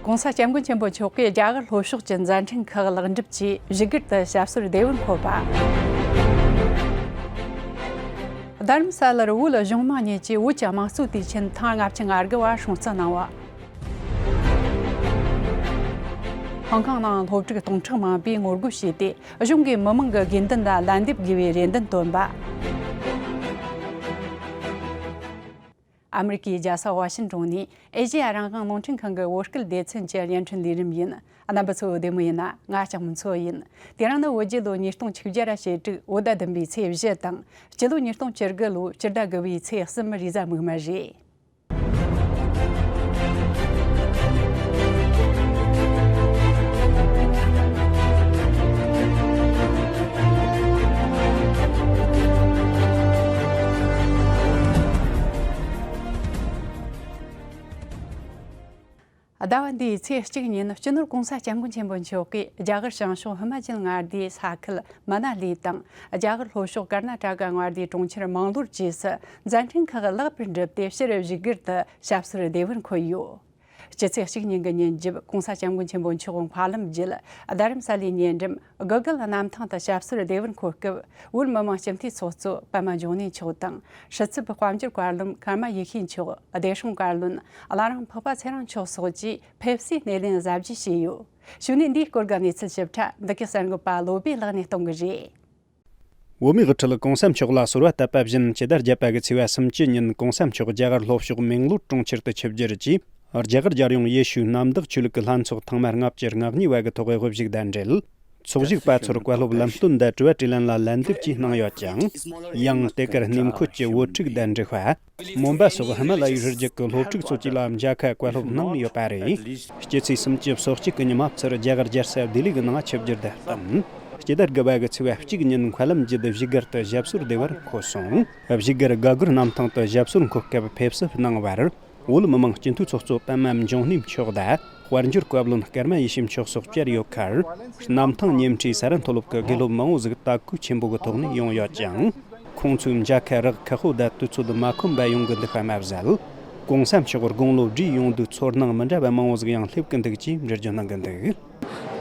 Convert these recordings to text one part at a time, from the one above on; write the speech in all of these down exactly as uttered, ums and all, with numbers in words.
༸གོང་ས་༸སྐྱབས་མགོན་ཆེན་པོ་མཆོག་གིས་རྒྱ་གར་ལྷོ་ཕྱོགས་ཀྱི་མཛད་འཕྲིན་ཁག་ལེགས་འགྲུབ་ཀྱིས་བཞུགས་སྒར་དུ་ཞབས་སོར་བདེ་བར་འཁོད་པ། རྡ་རམ་ས་ལར་བོད་གཞུང་མང་གཉིས་ཀྱིས་བོད་ཀྱི་དམངས་གཙོའི་དུས་ཆེན་ཐེངས་ལྔ་བཅུ་ང་དགུ་བ་སྲུང་བརྩི་གནང་བ། ཧོང་ཀོང་ནང་སློབ་ཕྲུག་སྟོང་ཕྲག་མང་པོས་ངོ་རྒོལ་བྱས་ཏེ། གཞུང་གིས་མི་མང་གི་དགོས་འདུན་ལ་ལན་འདེབས་དགོས་པའི་རེ་འདུན་བཏོན་པ། ཨ་མི་རི་ཀའི་རྒྱལ་ས་ཝ་ཤིན་ཏོན་ནས་ཨེ་ཤེ་ཡ་རང་དབང་རླུང་འཕྲིན་ཁང་གི་བོད་སྐད་སྡེ་ཚན་གྱི་བརྙན་འཕྲིན་ལས་རིམ་ཡིན། རྣམ་པ་ཚོ་བདེ་མོ་ཡིན་ན། ང་ལྕགས་མོ་མཚོ་ཡིན། དེ་རིང་ནི་བོད་རྒྱལ་ལོ་ཉིས་སྟོང་ཆིག་བརྒྱ་ར་ཞེ་དྲུག་བོད་ཟླ་བདུན་པའི་ཚེས་བཞི་དང་། སྤྱི་ལོ་ཉིས་སྟོང་བཅུ་དགུ་ལོའི་སྤྱི་ཟླ་དགུ་པའི་ཚེས་གསུམ་རེས་གཟའ་མིག་དམར་རེད། ཟླ་བ་འདིའི་ཚེས་གཅིག་ཉིན་སྤྱི་ནོར་༸གོང་ས་༸སྐྱབས་མགོན་ཆེན་པོ་མཆོག་གིས་རྒྱ་གར་བྱང་ཕྱོགས་ཧི་མ་ཅལ་མངའ་སྡེའི་ས་ཁུལ་མ་ན་ལི་དང་། རྒྱ་གར་ལྷོ་ཕྱོགས་ཀར་ན་ཊ་ཀ་མངའ་སྡེའི་གྲོང་ཁྱེར་མང་ལོར་བཅས་སུ་མཛད་འཕྲིན་ཁག་ལེགས་པར་འགྲུབ་སྟེ། སྤྱིར་བཞུགས་སྒར་དུ་ཞབས་སོར་བདེ་བར་འཁོད་ཡོད། སྤྱི་ཚེས་གཅིག་ཉིན་གྱི་ཉིན་རྒྱབ་༸གོང་ས་༸སྐྱབས་མགོན་ཆེན་པོ་མཆོག་མཁའ་ལམ་བརྒྱུད་རྡ་རམ་ས་ལའི་ཉེ་འགྲམ་གུ་གུལ་གནམ་ཐང་དུ་ཞབས་སོར་བདེ་བར་འཁོད་སྐབས། བོད་མི་མང་སྤྱི་འཐུས་ཚོགས་གཙོ་པདྨ་འབྱུང་གནས་མཆོག་དང་། སྲིད་ཚབ་དཔལ་འབྱོར་བཀའ་བློན་ཀརྨ་ཡེ་ཤེས་མཆོག་བདེ་སྲུང་བཀའ་བློན་བླ་བྲང་འཕགས་པ་ཚེ་རིང་མཆོག་སོགས་ཀྱིས་ཕེབས་བསུའི་སྣེ་ལེན་གཟབ་རྒྱས་བྱས་ཡོད། གཞུག་ནས་འདིའི་སྐོར་གྱི་གནས་ཚུལ་ཞིབ་ཕྲ་འདི་གའི་གསར་འགོད་པ་བློ་བྷེ་ལགས་ནས་གཏོང་གི་རེད། བོད་མིའི་དབུ་ཁྲིད་༸གོང་ས་མཆོག་ལ་གསོལ་བ་བཏབ་པ་བཞིན། སྤྱི་ཟླ་བརྒྱད་པ་གི་ཚེས་པ་སུམ་ཅུ་ཉིན་༸གོང་ས་མཆོག་རྒྱ་གར་ལྷོ་ཕྱོགས་མེང་ལོར་གྲོང་ཁྱེར་དུ་ཆིབས་བསྒྱུར་གྱིས། རྒྱ་གར་རྒྱལ་ཡོངས་ཡེ་ཤུའི་གནམ་བདག་ཆོས་ལུགས་ཀྱི་ལྷན་ཚོགས་ཐེངས་མ་ལྔ་བཅུ་ང་གཉིས་པ་གི་ཐོག་དབུ་བཞུགས་དང་འབྲེལ། ཚོགས་ཞུགས་པ་ཚོར་བཀའ་སློབ་ལམ་སྟོན་དང་དྲི་བ་དྲིས་ལན་ལ་ལན་འདེབས་བཅས་གནང་ཡོད་ཅིང་། ཡང་དེ་གར་གནས་འཁོད་ཀྱི་བོད་ཕྲུག་དང་འབྲུག་པ། མོན་པ་སོགས་ཧི་མ་ལ་ཡའི་རི་རྒྱུད་ཀྱི་སློབ་ཕྲུག་ཚོ་བཅས་ལ་མཇལ་ཁ་བཀའ་སློབ་གནང་ཡོད་པ་རེད། སྤྱི་ཚེས་སུམ་ཅུ་སོ་གཅིག་གི་ཉི་མ་ཚུར་རྒྱ་གར་རྒྱལ་ས་ལྡི་ལི་གི་ནང་ཆིབས་བསྒྱུར་དང་བསྟུན། སྤྱི་ཟླ་དགུ་པ་གི་ཚེས་པ་གཅིག་ཉིན་མཁའ་ལམ་བརྒྱུད་བཞུགས་སྒར་དུ་ཞབས་སོར་བདེ་བར་འཁོད་སོང་། བཞུགས་སྒར་གུ་གུལ་གནམ་ཐང་དུ་ཞབས་སོར་འཁོད་སྐབས་ཕེབས་བསུ་གནང་བར། བོད་མི་མང་སྤྱི་འཐུས་ཚོགས་གཙོ་པདྨ་འབྱུང་གནས་མཆོག་དང་། དཔལ་འབྱོར་བཀའ་བློན་ཀརྨ་ཡེ་ཤེས་མཆོག་སོགས་བཅར་ཡོད་ཁར། གནམ་ཐང་ཉེ་འཁྲིས་ས་རཱ་མཐོ་སློབ་ཀྱི་དགེ་སློབ་མང་བོ་ཟིག་དད་གུས་ཆེན་པོ་གི་ཐོག་ནས་ཡོང་ཡོད་ཅིང་། ཁོང་ཚོའི་མཇལ་ཁ་རག་ཁ་ཤོ་དང་དུས་ཚོད་མ་ཁོམ་པ་ཡོང་གི་འདུག་པ་མ་ཟད། ༸གོང་ས་མཆོག་དགུང་ལོ་བགྲེས་ཡོང་དུས་ཚོར་སྣང་མི་འདྲ་བ་མང་བོ་ཟིག་ཡང་སླེབས་ཀྱི་འདུག་ཅེས་འགྲེལ་བརྗོད་གནང་གི་འདུག།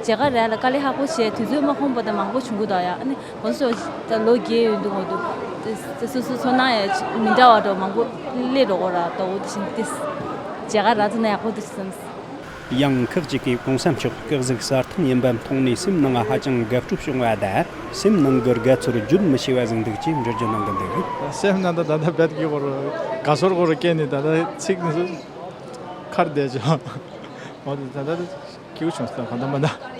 མཇལ་ཁ་རག་ལ་དཀའ་ལས་ཁག་པོ་བྱས། དུས་ཚོད་མ་ཁོམ་པ་དང་མང་པོ་བྱུང་གི་འདུག་ཡ། ཨ་ནི་ང་ཚོ་ད་ལོ་རྒས་ཡོད་འདུག་འོ་འདུག། སོ་སོ་ཚོར་སྣང་ཡང་མི་འདྲ་བ་འདྲ་མང་པོ་སླེབས་འགྲོ་གི་རེད། ད་འོ་དེ་བཞིན་ཏེ་མཇལ་ཁ་རག་ཐུབ་ན་ཡག་པོ་འདུག་བསམ། ཡང་ཁག་ཅིག་གིས་༸གོང་ས་མཆོག་སྐུ་གཟུགས་གསལ་ཐང་ཡིན་པ་མཐོང་ནས་སེམས་ནང་ཧ་ཅང་དགའ་སྤྲོ་བྱུང་བ་དང་། སེམས་ནང་གི་དགའ་ཚོར་བརྗོད་མི་ཤེས་པ་ཟིག་འདུག་ཅེས་འགྲེལ་བརྗོད་གནང་གི་འདུག། སེམས་ནང་ད་ད་ད་རྦད་ཀྱི་གོ་རུ་དགའ་ཚོར་གོ་རུ་སྐྱེས་ནས་ད་ད་ཚིག་ནི་ཁར་བསྡད་བྱུང་། འོ་དེ་ད་ད་སྐྱིད་པོ་བྱུང་སོང་། གང་ལྟར་མ་ད།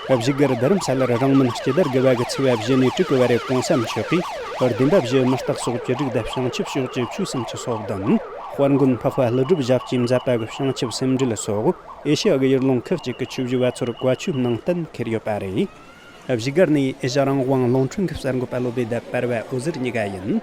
བཞུགས་སྒར་རྡ་རམ་ས་ལར་རིང་མིན་སྤྱི་ཟླ་དགུ་པ་གི་ཚེས་པ་བཞི་ནས་དྲུག་གི་བར་རེ་༸གོང་ས་མཆོག་གིས་བདེན་པ་བཞི་མི་རྟག་སོགས་ཀྱི་སྒྲིག་དང་བྱང་ཆུབ་ཕྱོགས་ཀྱི་ཆོས་སུམ་ཅུ་སོ་བདུན། དཔལ་མགོན་འཕགས་པ་ཀླུ་སྒྲུབ་ཞབས་ཀྱིས་མཛད་པ་གི་བྱང་ཆུབ་སེམས་འགྲེལ་སོགས་ཨེ་ཤི་ཡ་གི་ཡུལ་ལུང་ཁག་ཅིག་གི་ཆོས་ཞུ་བ་ཚོར་བཀའ་ཆོས་གནང་གཏན་འཁེལ་ཡོད་པ་རེད། བཞུགས་སྒར་ནས་ཨེ་ཤ་རང་དབང་རླུང་འཕྲིན་གྱི་གསར་འགོད་པ་བློ་བྷེ་དང་པར་བ་འོད་ཟེར་གཉིས་ཀ་ཡིན།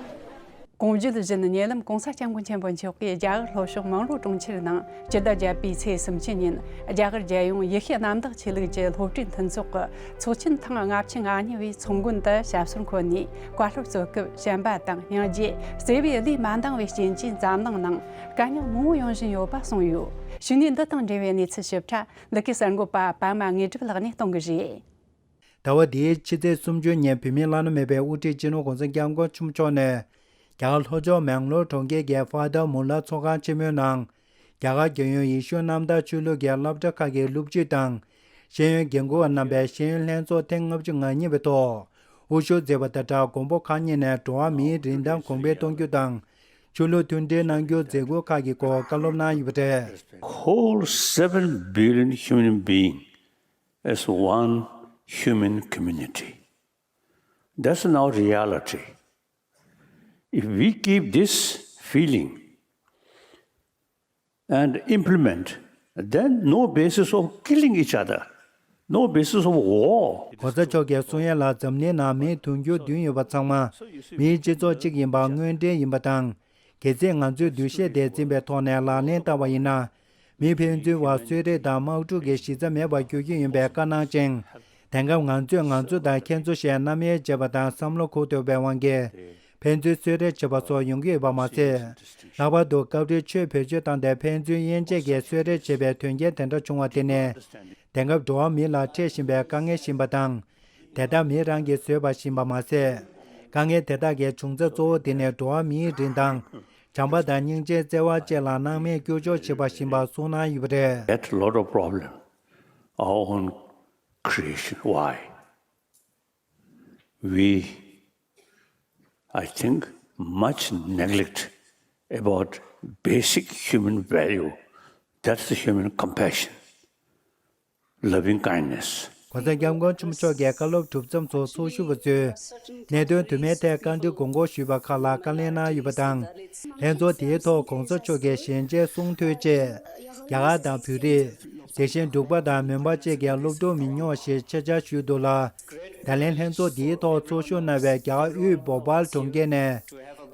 གོང་བརྗོད་བཞིན་ཉེ་ལམ་༸གོང་ས་༸སྐྱབས་མགོན་ཆེན་པོ་མཆོག་གིས་རྒྱ་གར་ལྷོ་ཕྱོགས་མང་ལོ་གྲོང་ཁྱེར་ནང་སྤྱི་ཟླ་བརྒྱད་པའི་ཚེས་སུམ་ཅུ་ཉིན་རྒྱ་གར་རྒྱལ་ཡོངས་ཡེ་ཤུ་གནམ་བདག་ཆོས་ལུགས་ཀྱི་སློབ་གྲྭའི་མཐུན་ཚོགས་ཀྱི་ཚོགས་ཆེན་ཐེངས་ལྔ་བཅུ་ང་གཉིས་པའི་ཚོགས་མགོན་དུ་ཞབས་སོར་འཁོད་ནས། བཀའ་སློབ་སྩོལ་སྐབས་བྱམས་པ་དང་སྙིང་རྗེ། བརྩེ་བས་ལུས་མ་འདང་བའི་རྐྱེན་གྱིས་འཛམ་གླིང་ནང་དཀའ་རྙོག་མང་བོ་ཡོང་བཞིན་ཡོད་པ་གསུངས་ཡོད། གཞུག་ནས་འདི་དང་འབྲེལ་བའི་གནས་ཚུལ་ཞིབ་ཕྲ་འདི་གའི་གསར་འགོད་པ་པདྨ་དངོས་གྲུབ་ལགས་ནས་གཏོང་གི་རེད། ཟླ་བ་འདིའི་ཕྱི་ཚེས་སུམ་ཅུ་ཉིན་བོད་མིའི་བླ་ན་མེད་པའི་དབུ་ཁྲིད་སྤྱི་ནོར་༸གོང་ས་༸སྐྱབས་མགོན་ཆེན་པོ་མཆོག་ནས། རྒྱ་གར་ལྷོ་ཕྱོགས་མེང་ལོར་གྲོང་ཁྱེར་གྱི་ཕ་ཏར་མུ་ལ་ཚོགས་ཁང་ཆེན་མོའི་ནང་། རྒྱ་གར་རྒྱལ་ཡོངས་ཡེ་ཤུ་གནམ་བདག་ཆོས་ལུགས་ཀྱི་སློབ་གྲྭ་ཁག་གི་སློབ་སྤྱི་དང་། ཤེས་ཡོན་འགན་འཁུར་བ་རྣམ་པས་ཤེས་ཡོན་ལྷན་ཚོགས་ཐེངས་ལྔ་བཅུ་ང་གཉིས་པའི་ཐོག་དབུ་བཞུགས་མཛད་པ་དང་སྦྲགས། མགོན་པོ་མཁའ་དབྱིངས་ནས་འགྲོ་བ་མིའི་རིན་ཐང་གོང་འཕེལ་གཏོང་རྒྱུ་དང་། ཆོས་ལུགས་མཐུན་སྒྲིལ་གནང་རྒྱུའི་མཛད་སྒོ་ཁག་གི་སྐོར་བཀའ་སློབ་གནང་ཡོད་པ་རེད། Whole seven billion human being as one human community. That's now reality. If we keep this feeling and implement, then no basis of killing each other, no basis of war. ༸གོང་ས་མཆོག་གིས་གསུང་ཡ་ལ། འཛམ་གླིང་ནང་མི་དུང་ཕྱུར་བདུན་ཡོད་པ་ཚང་མ་མིའི་སྤྱི་ཚོགས་གཅིག་ཡིན་པ་དངོས་འབྲེལ་ཡིན་པ་དང་། གལ་སྲིད་ང་ཚོས་འདུ་ཤེས་དེ་འཛིན་པའི་ཐོག་ནས་ལག་ལེན་བསྟར་བ་ཡིན་ན། མི་ཕན་ཚུན་བར་གསོད་རེས་དང་དམག་འཁྲུག་གི་གཞི་རྩ་མེད་པར་འགྱུར་རྒྱུ་ཡིན་པའི་བཀའ་གནང་ཅིང་། དེང་སྐབས་ང་ཚོས་ང་ཚོ་དང་ཁྱེད་ཚོ་ཞེས་རྣམ་དབྱེ་འབྱེད་པ་དང་བསམ་བློ་འཁོར་ཐུབ་པའི་དབང་གིས། ཕན་ཚུན་གསོད་རེས་བྱེད་པ་སོགས་ཡོང་གི་ཡོད་པ་མ་ཟད། ལྷག་པར་དུ་སྐབས་རེ་ཆོས་བེད་སྤྱོད་བཏང་སྟེ་ཕན་ཚུན་དབྱེ་འབྱེད་ཀྱིས་གསོད་རེས་བྱེད་པའི་དོན་རྐྱེན་དེ་འདྲ་བྱུང་བ་དེ་ནི། དེང་སྐབས་འགྲོ་བ་མི་ལ་འཕྲད་བཞིན་པའི་དཀའ་ངལ་ཞིག་ཡིན་པ་དང་། དེ་དག་མི་རང་གིས་བཟོས་པ་ཞིག་ཡིན་པ་མ་ཟད། དཀའ་ངལ་དེ་དག་གི་འབྱུང་རྩ་གཙོ་བོ་དེ་ནི་འགྲོ་བ་མིའི་རིན་ཐང་། བྱམས་པ་དང་སྙིང་རྗེ་བརྩེ་བ་བཅས་ལ་སྣང་མེད་བཀྱོག་བཀྱོག་བྱེད་པ་ཞིག་ཡིན་པ་གསུངས་གནང་ཡོད་པ་རེད། That lot of problem, our own creation. Why? We, I think, much neglect about basic human value. That's the human compassion, loving kindness. གོང་ས་སྐྱབས་མགོན་ཆེན་པོ་མཆོག་གིས་བཀའ་སློབ་གྲུབ་མཚམས་སུ་ཚོགས་ཞུགས་པ་ཚོས་གནད་དོན་དུ་མའི་ཐད་བཀའ་འདྲི་དགོངས་སྐོར་ཞུས་པ་ཁག་ལ་བཀའ་ལན་གནང་ཡོད་པ་དང་། ལྷན་ཚོགས་དེའི་ཐོག་གོང་ས་མཆོག་གིས་ཞལ་མཇལ་གསུང་ཐོས་ཆེད། རྒྱ་གར་དང་བོད་རིགས། དེ་བཞིན་འབྲུག་པ་དང་མོན་པ་བཅས་ཀྱི་སློབ་ཕྲུག་མི་ཉུང་བ་ཞིག་ཆེད་བཅར་ཞུས་འདུག་ལ། ད་ལན་ལྷན་ཚོགས་འདིའི་ཐོག་ཚོགས་ཞུགས་གནང་བའི་རྒྱ་གར་དབུས་བོ་པཱལ་གྲོང་ཁྱེར་ནས།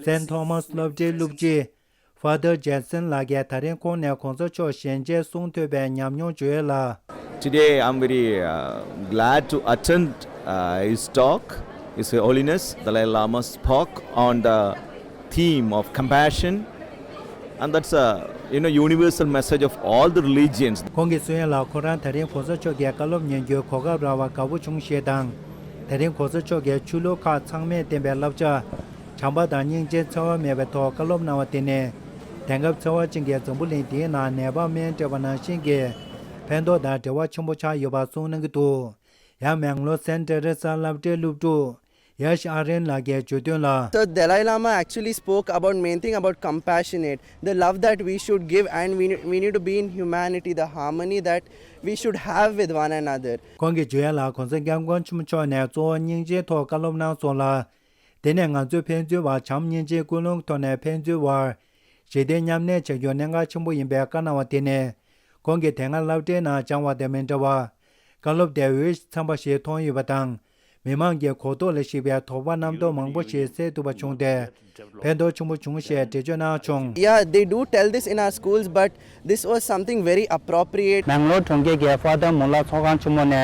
སེན་ཐོ་མཱས་སློབ་གྲྭའི་སློབ་སྤྱི། Father Jensen ལགས་ཀྱིས་ད་རིང་ཁོང་ནས་གོང་ས་མཆོག་ཞལ་མཇལ་གསུང་ཐོས་པའི་ཉམས་མྱོང་བརྗོད་ཡོད་ལ། Today, I'm very uh, glad to attend uh, his talk. His Holiness Dalai Lama spoke on the theme of compassion, and that's a you know universal message of all the religions. ཁོང་གིས་གསུང་ཡ་ལ། ཁོ་རང་ད་རིང་གོང་ས་མཆོག་གི་བཀའ་སློབ་ཉན་རྒྱུའི་གོ་སྐབས་རག་པར་དགའ་པོ་བྱུང་ཞེས་དང་། ད་རིང་གོང་ས་མཆོག་གིས་ཆོས་ལུགས་ཁག་ཚང་མས་བསྟན་པའི་བསླབ་བྱ། བྱམས་པ་དང་སྙིང་རྗེ་འཚེ་བ་མེད་པའི་ཐོག་བཀའ་སློབ་གནང་བ་དེ་ནི། དེང་སྐབས་འཚེ་བ་ཅན་གྱི་འཛམ་བུ་གླིང་འདིའི་ནང་ནད་པ་སྨན་སྤྲད་པ་ནང་བཞིན་གྱི་ཕན་ཐོགས་དང་འབྲེལ་བ་ཆེན་པོ་ཆགས་ཡོད་པ་གསུངས་གནང་གི་འདུག་ཡང་མེང་ལོར་སེན་ཏེ་རེ་ས་སློབ་གྲྭའི་སློབ་ཕྲུག་ཡ་ཤི་ཨ་རེན་ལགས་ཀྱིས་བརྗོད་དོན་ལ། So Dalai Lama actually spoke about main thing about compassionate, the love that we should give and we, we need to be in humanity, the harmony that we should have with one another. ཁོང་གིས་བརྗོད་ཡ་ལ། གོང་ས་སྐྱབས་མགོན་ཆེན་པོ་མཆོག་ནས་གཙོ་བོ་སྙིང་རྗེའི་ཐོག་བཀའ་སློབ་གནང་སོང་ལ། དེ་ནས་ང་ཚོས་ཕན་ཚུན་བར་བྱམས་སྙིང་རྗེའི་ཀུན་སློང་ཐོག་ནས་ཕན་ཚུན་བར་ཞི་བདེ་མཉམ་གནས་བྱ་རྒྱུ་གནད་འགག་ཆེན་པོ་ཡིན་པའི་བཀའ་གནང་བ་དེ་ནི། ཁོང་གིས་དེ་སྔ་སློབ་གྲྭའི་ནང་སྦྱངས་པ་དང་མི་འདྲ་བར། བཀའ་སློབ་དེ་འོས་འཚམ་པ་ཞིག་མཐོང་ཡོད་པ་དང་། མི་མང་གི་གོ་རྟོགས་ལ་གཞིགས་པའི་དོགས་པ་རྣམ་རྟོག་མང་པོ་ཞིག་སེལ་ཐུབ་པ་བྱུང་སྟེ། ཕན་ཐོགས་ཆེན་པོ་བྱུང་ཞེས་འགྲེལ་བརྗོད་གནང་བྱུང་། Yeah, they do tell this in our schools, but this was something very appropriate. མེང་ལོར་གྲོང་ཁྱེར་གྱི་ཕ་དར་མུ་ལ་ཚོགས་ཁང་ཆེན་མོ་ནས་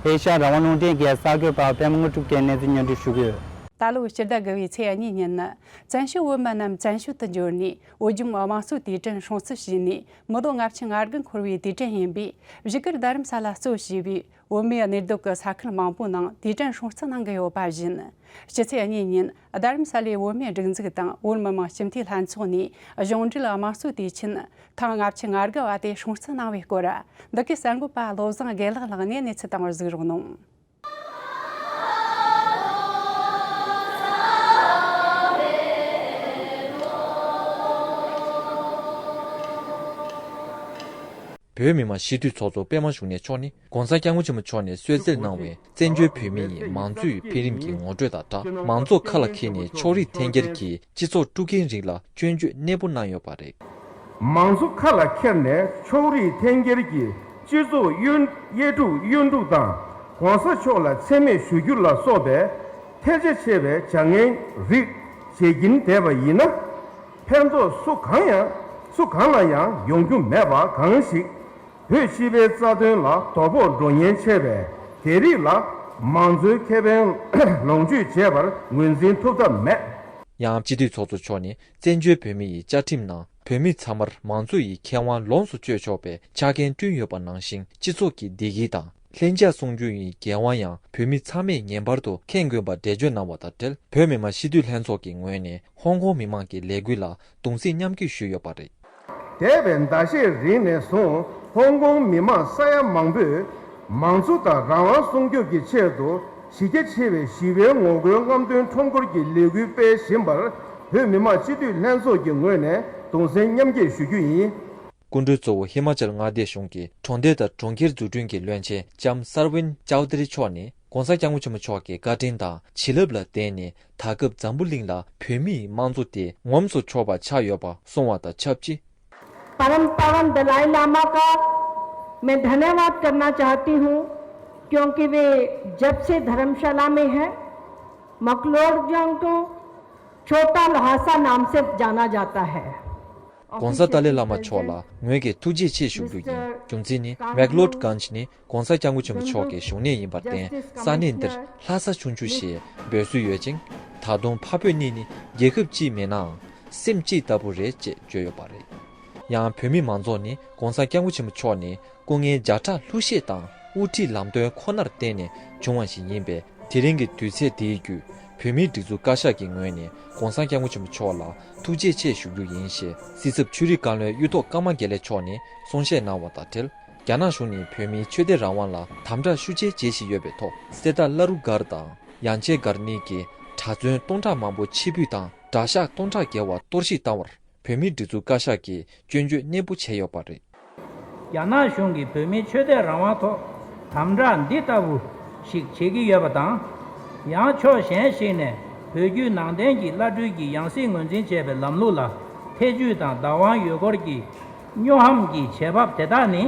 ཨེ་ཤ་ཡ་རང་དབང་རླུང་འཕྲིན་གྱི་གསར་འགོད་པ་པད་མ་དངོས་གྲུབ་ཀྱིས་གནས་ཚུལ་སྙན་སྒྲོན་ཞུ་གི་ཡོད། ད་ལོ་སྤྱི་ཟླ་དགུ་བའི་ཚེས་གཉིས་ཉིན་ནི། བཙན་བྱོལ་བོད་མི་རྣམས་བཙན་བྱོལ་དུ་འབྱོར་ནས་བོད་ལྗོངས་དམངས་གཙོའི་དུས་དྲན་སྲུང་བརྩི་ཞུས་ནས། མི་ལོ་ལྔ་བཅུ་ང་དགུ་འཁོར་བའི་དུས་དྲན་ཡིན་པས། བཞུགས་སྒར་རྡ་རམ་ས་ལ་གཙོ་བྱས་པའི་བོད་མིའི་གནས་སྡོད་ཀྱི་ས་ཁུལ་མང་པོའི་ནང་དུས་དྲན་སྲུང་བརྩི་གནང་གི་ཡོད་པ་བཞིན། སྤྱི་ཚེས་གཉིས་ཉིན་རྡ་རམ་ས་ལའི་བོད་མིའི་སྒྲིག་འཛུགས་དང་བོད་མི་མང་སྤྱི་འཐུས་ལྷན་ཚོགས་ནས་གཞུང་འབྲེལ་དམངས་གཙོའི་དུས་ཆེན་ཐེངས་ལྔ་བཅུ་ང་དགུ་བ་དེ་སྲུང་བརྩི་གནང་བའི་སྐོར། འདི་གའི་གསར་འགོད་པ་བློ་བཟང་དགེ་ལེགས་ལགས་ནས་གནས་ཚུལ་དང་པོར་གཟིགས་རོགས་གནང་། བོད་མི་མང་སྤྱི་འཐུས་ཚོགས་གཙོ་པད་མ་བཞུགས་གནས་མཆོག་ནི། ༸གོང་ས་༸སྐྱབས་མགོན་ཆེན་པོ་མཆོག་ནས་གསོལ་སྩལ་གནང་བའི་བཙན་བྱོལ་བོད་མི་ཡི་མང་གཙོའི་འཕེལ་རིམ་གྱི་ངོ་སྤྲོད་དང་སྦྲགས། མང་གཙོ་ཁ་ལ་འཁྱེར་ནས་ཕྱོགས་རིས་འཐེན་འཁྱེར་གྱིས་སྤྱི་ཚོགས་དཀྲུག་མཁན་རིགས་ལ་སྐྱོན་བརྗོད་གནས་སྤོ་གནང་ཡོད་པ་རེད། མང་གཙོ་ཁ་ལ་འཁྱེར་ནས་ཕྱོགས་རིས་འཐེན་འཁྱེར་གྱིས་སྤྱི་ཚོགས་གཡོ་དབྱེ་དཀྲུག་གཡོ་འཁྲུག་དང་། ༸གོང་ས་མཆོག་ལ་མཚན་སྨད་ཞུ་རྒྱུ་ལ་སོགས་པའི་ཐལ་ཆ་ཆེ་བའི་བྱ་ངན་རིགས་བྱེད་ཀྱིན་བསྡད་པ་ཡིན་ན། ཕན་ཐོགས་སུ་གང་ཡང་སུ་གང་ལ་ཡང་ཡོང་རྒྱུ་མེད་པ་གང་ཞིག་བོད་སྤྱི་པའི་རྩ་དོན་ལ་དོ་ཕོག་འགྲོ་ཉེན་ཆེ་བས། དེ་རིགས་ལ་མང་གཙོའི་ཁེ་ཕན་ལོངས་སྤྱོད་བྱེད་པར་ངོས་འཛིན་ཐུབ་ཐབས་མེད། ཡང་སྤྱི་འཐུས་ཚོགས་གཙོ་མཆོག་ནས་བཙན་བྱོལ་བོད་མི་ཡི་བཅའ་ཁྲིམས་ནང་བོད་མི་ཚང་མར་མང་གཙོ་ཡི་ཁེ་དབང་ལོངས་སུ་སྤྱོད་ཆོག་པའི་ཆ་རྐྱེན་བསྐྲུན་ཡོད་པ་ནང་བཞིན། སྤྱི་ཚོགས་ཀྱི་བདེ་སྐྱིད་དང་ལྷིང་འཇགས་སྲུང་རྒྱུ་ཡི་འགན་དབང་ཡང་བོད་མི་ཚང་མས་ངེས་པར་དུ་འཁྱེར་དགོས་པ་འགྲེལ་བརྗོད་གནང་བ་དང་འབྲེལ། བོད་མི་མང་སྤྱི་འཐུས་ལྷན་ཚོགས་ཀྱི་ངོས་ནས་ཧོང་ཀོང་མི་མང་གི་ལས་འགུལ་ལ་གདུང་སེམས་མཉམ་སྐྱེད་ཞུས་ཡོད་པ་རེད། འདས་པའི་ཟླ་ཤས་རིང་ནས་བཟུང་ཧོང་ཀོང་མི་མང་ས་ཡ་མང་པོས་མང་གཙོ་དང་རང་དབང་སྲུང་སྐྱོབ་ཀྱི་ཆེད་དུ་གཞི་རྒྱ་ཆེ་བའི་ཞི་བའི་ངོ་རྒོལ་རྔམ་སྟོན་ཁྲོམ་སྐོར་གྱི་ལས་འགུལ་སྤེལ་བཞིན་པར། བོད་མི་མང་སྤྱི་འཐུས་ལྷན་ཚོགས་ཀྱི་ངོས་ནས་གདུང་སེམས་མཉམ་སྐྱེད་ཞུ་རྒྱུ་ཡིན། སྐུ་མགྲོན་གཙོ་བོ་ཧི་མ་ཅལ་མངའ་སྡེ་གཞུང་གི་གྲོང་སྡེ་དང་གྲོང་ཁྱེར་འཛུགས་སྐྲུན་གྱི་བློན་ཆེན་ལྕམ་སར་ཝིན་ཅའོ་ཏི་རི་མཆོག་ནས། ༸གོང་ས་༸སྐྱབས་མགོན་ཆེན་པོ་མཆོག་གི་བཀའ་དྲིན་དང་བྱིན་རླབས་ལ་བརྟེན་ནས། ད་སྐབས་འཛམ་བུ་གླིང་ལ་བོད་མིའི་དམངས་གཙོ་དེ་ངོམས་སུ་ཆོག་པ་ཆགས་ཡོད་པ་གསུངས་པ་དང་ཆབས་ཅིག། परम पावन दलाई लामा का मैं धन्यवाद करना चाहती हूँ, क्योंकि वे जब से धर्मशाला में हैं, मकलोडगंज को छोटा लहासा नाम से जाना जाता है। ༸གོང་ས་ཏཱ་ལའི་བླ་མ་མཆོག་ལ་ངོས་ཀྱིས་ཐུགས་རྗེ་ཆེ་ཞུ་རྒྱུ་ཡིན། རྒྱུ་མཚན་ནི་མེག་ལོཌ་གྷན་ཇི་ནི་༸གོང་ས་༸སྐྱབས་མགོན་ཆེན་པོ་མཆོག་གི་བཞུགས་གནས་ཡིན་པར་བརྟེན། ས་གནས་འདིར་ལྷ་ས་ཆུང་ཆུང་ཞེས་འབོད་སྲོལ་ཡོད་ཅིང་། ད་དུང་འཕགས་བོད་གཉིས་ནི་རྒྱལ་ཁབ་གཅིག་མིན་ནའང་སེམས་གཅིག་ལྟ་བུ་རེད་ཅེས་བརྗོད་ཡོད་པ་རེད། ཡང་བོད་མི་མང་ཚོགས་ནི་༸གོང་ས་༸སྐྱབས་མགོན་ཆེན་པོ་མཆོག་ནི་སྐུ་ངལ་བརྒྱ་ཕྲག་ལྷུར་བཞེས་དང་དབུ་ཁྲིད་ལམ་སྟོན་ཁོ་ནར་བརྟེན་ནས་བྱུང་བ་ཞིག་ཡིན་པས། དེ་རིང་གི་དུས་ཚོད་འདིའི་བརྒྱུད་བོད་མིའི་སྒྲིག་འཛུགས་བཀའ་ཤག་གི་ངོས་ནས་༸གོང་ས་༸སྐྱབས་མགོན་ཆེན་པོ་མཆོག་ལ་ཐུགས་རྗེ་ཆེ་ཞུ་རྒྱུ་ཡིན་ཞེས་སྲིད་ཚབ་ཆོས་རིག་བཀའ་བློན་གཡུ་ཐོག་ཀརྨ་དགེ་ལེགས་མཆོག་ནས་གསུང་བཤད་གནང་བ་དང་འབྲེལ། རྒྱ་ནག་གཞུང་ནས་བོད་མིའི་ཆོས་དད་རང་དབང་ལ་དམ་དྲག་ཤུགས་ཆེ་བྱེད་བཞིན་ཡོད་པའི་ཐོག་སེ་ཏཱ་བླ་རུང་སྒར་དང་ཡན་ཆད་སྒར་གཉིས་ཀྱི་གྲྭ་བཙུན་སྟོང་ཕྲག་མང་པོ་ཕྱིར་འབུད་དང་གྲྭ་ཤག་སྟོང་ཕྲག་བརྒལ་བ་གཏོར་བཤིག་བཏང་བར་བོད་མིའི་སྒྲིག་འཛུགས་བཀའ་ཤག་གིས་སྐྱོན་བརྗོད་ནན་པོ་བྱས་ཡོད་པ་རེད། རྒྱ་ནག་གཞུང་གིས་བོད་མིའི་ཆོས་དད་རང་དབང་ཐོག་དམ་དྲག་འདི་ལྟ་བུ་ཞིག་བྱེད་ཀྱི་ཡོད་པ་དང་། ཡང་ཕྱོགས་གཞན་ཞིག་ནས་བོད་བརྒྱུད་ནང་བསྟན་གྱི་བླ་སྤྲུལ་གྱི་ཡང་སྲིད་ངོས་འཛིན་བྱས་པའི་ལམ་ལུགས་ལ་ཐེ་ཇུས་དང་བདག་དབང་ཡོད་སྐོར་གྱི་སྨྱོ་ཧམ་གྱི་བྱེད་བབ་དེ་དག་ནི་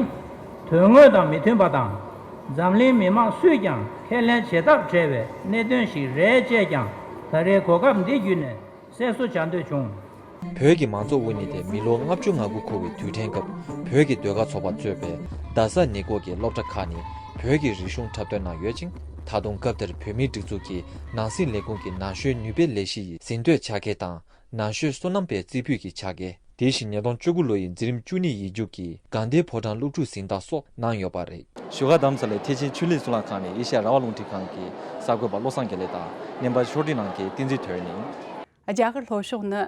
དོན་དངོས་དང་མི་མཐུན་པ་དང་། འཛམ་གླིང་མི་མང་སུས་ཀྱང་ཁས་ལེན་བྱེད་ཐབས་བྲལ་བའི་གནད་དོན་ཞིག་རེད་ཅེས་ཀྱང་ད་རེས་གོ་སྐབས་འདི་བརྒྱུད་ནས་གསལ་བཟོ་བྱ་འདོད་བྱུང་། བོད་ཀྱི་མང་གཙོ་དབུ་བརྙེས་ཏེ་མི་ལོ་ལྔ་བཅུ་ང་དགུ་འཁོར་བའི་དུས་དྲན་སྐབས། བོད་ཀྱི་ཟློས་གར་ཚོགས་པ་གཙོས་པའི་རྡ་ས་ནི་སྐོར་གྱི་སློབ་གྲྭ་ཁག་ནས་བོད་ཀྱི་རིག་གཞུང་འཁྲབ་སྟོན་གནང་ཡོད་ཅིང་། ད་དུང་སྐབས་དེར་བོད་མིའི་སྒྲིག་འཛུགས་ཀྱི་ནང་སྲིད་ལས་ཁུངས་ཀྱི་ན་གཞོན་ནུས་པའི་ལས་གཞི་ཡི་ཟིན་ཐོའི་བྱ་དགའ་དང་། ན་གཞོན་བསོད་ནམས་པའི་རྩེ་ཕུད་ཀྱི་བྱ་དགའ། དེ་བཞིན་ཉིས་སྟོང་བཅུ་དགུ་ལོ་ཡི་འཛིན་རིམ་བཅུ་གཉིས་ཡིག་རྒྱུགས་ཀྱི་དགའ་ལྡན་ཕོ་བྲང་སློབ་ཕྲུག་གཟེངས་རྟགས་སོགས་གནང་ཡོད་པ་རེད། བཞུགས་སྒར་རྡ་རམ་ས་ལའི་ཐེག་ཆེན་ཆོས་གླིང་གཙུག་ལག་ཁང་ནས་ཨེ་ཤ་ཡ་རང་དབང་རླུང་འཕྲིན་ཁང་གི་གསར་འགོད་པ་བློ་བཟང་དགེ་ལེགས་དང་། སྙན་པ་ཆོས་སྒྲོན་ནང་གི་བསྟན་འཛིན་དོན་གཉིས། རྒྱ་གར་ལྷོ་ཕྱོགས་ནི་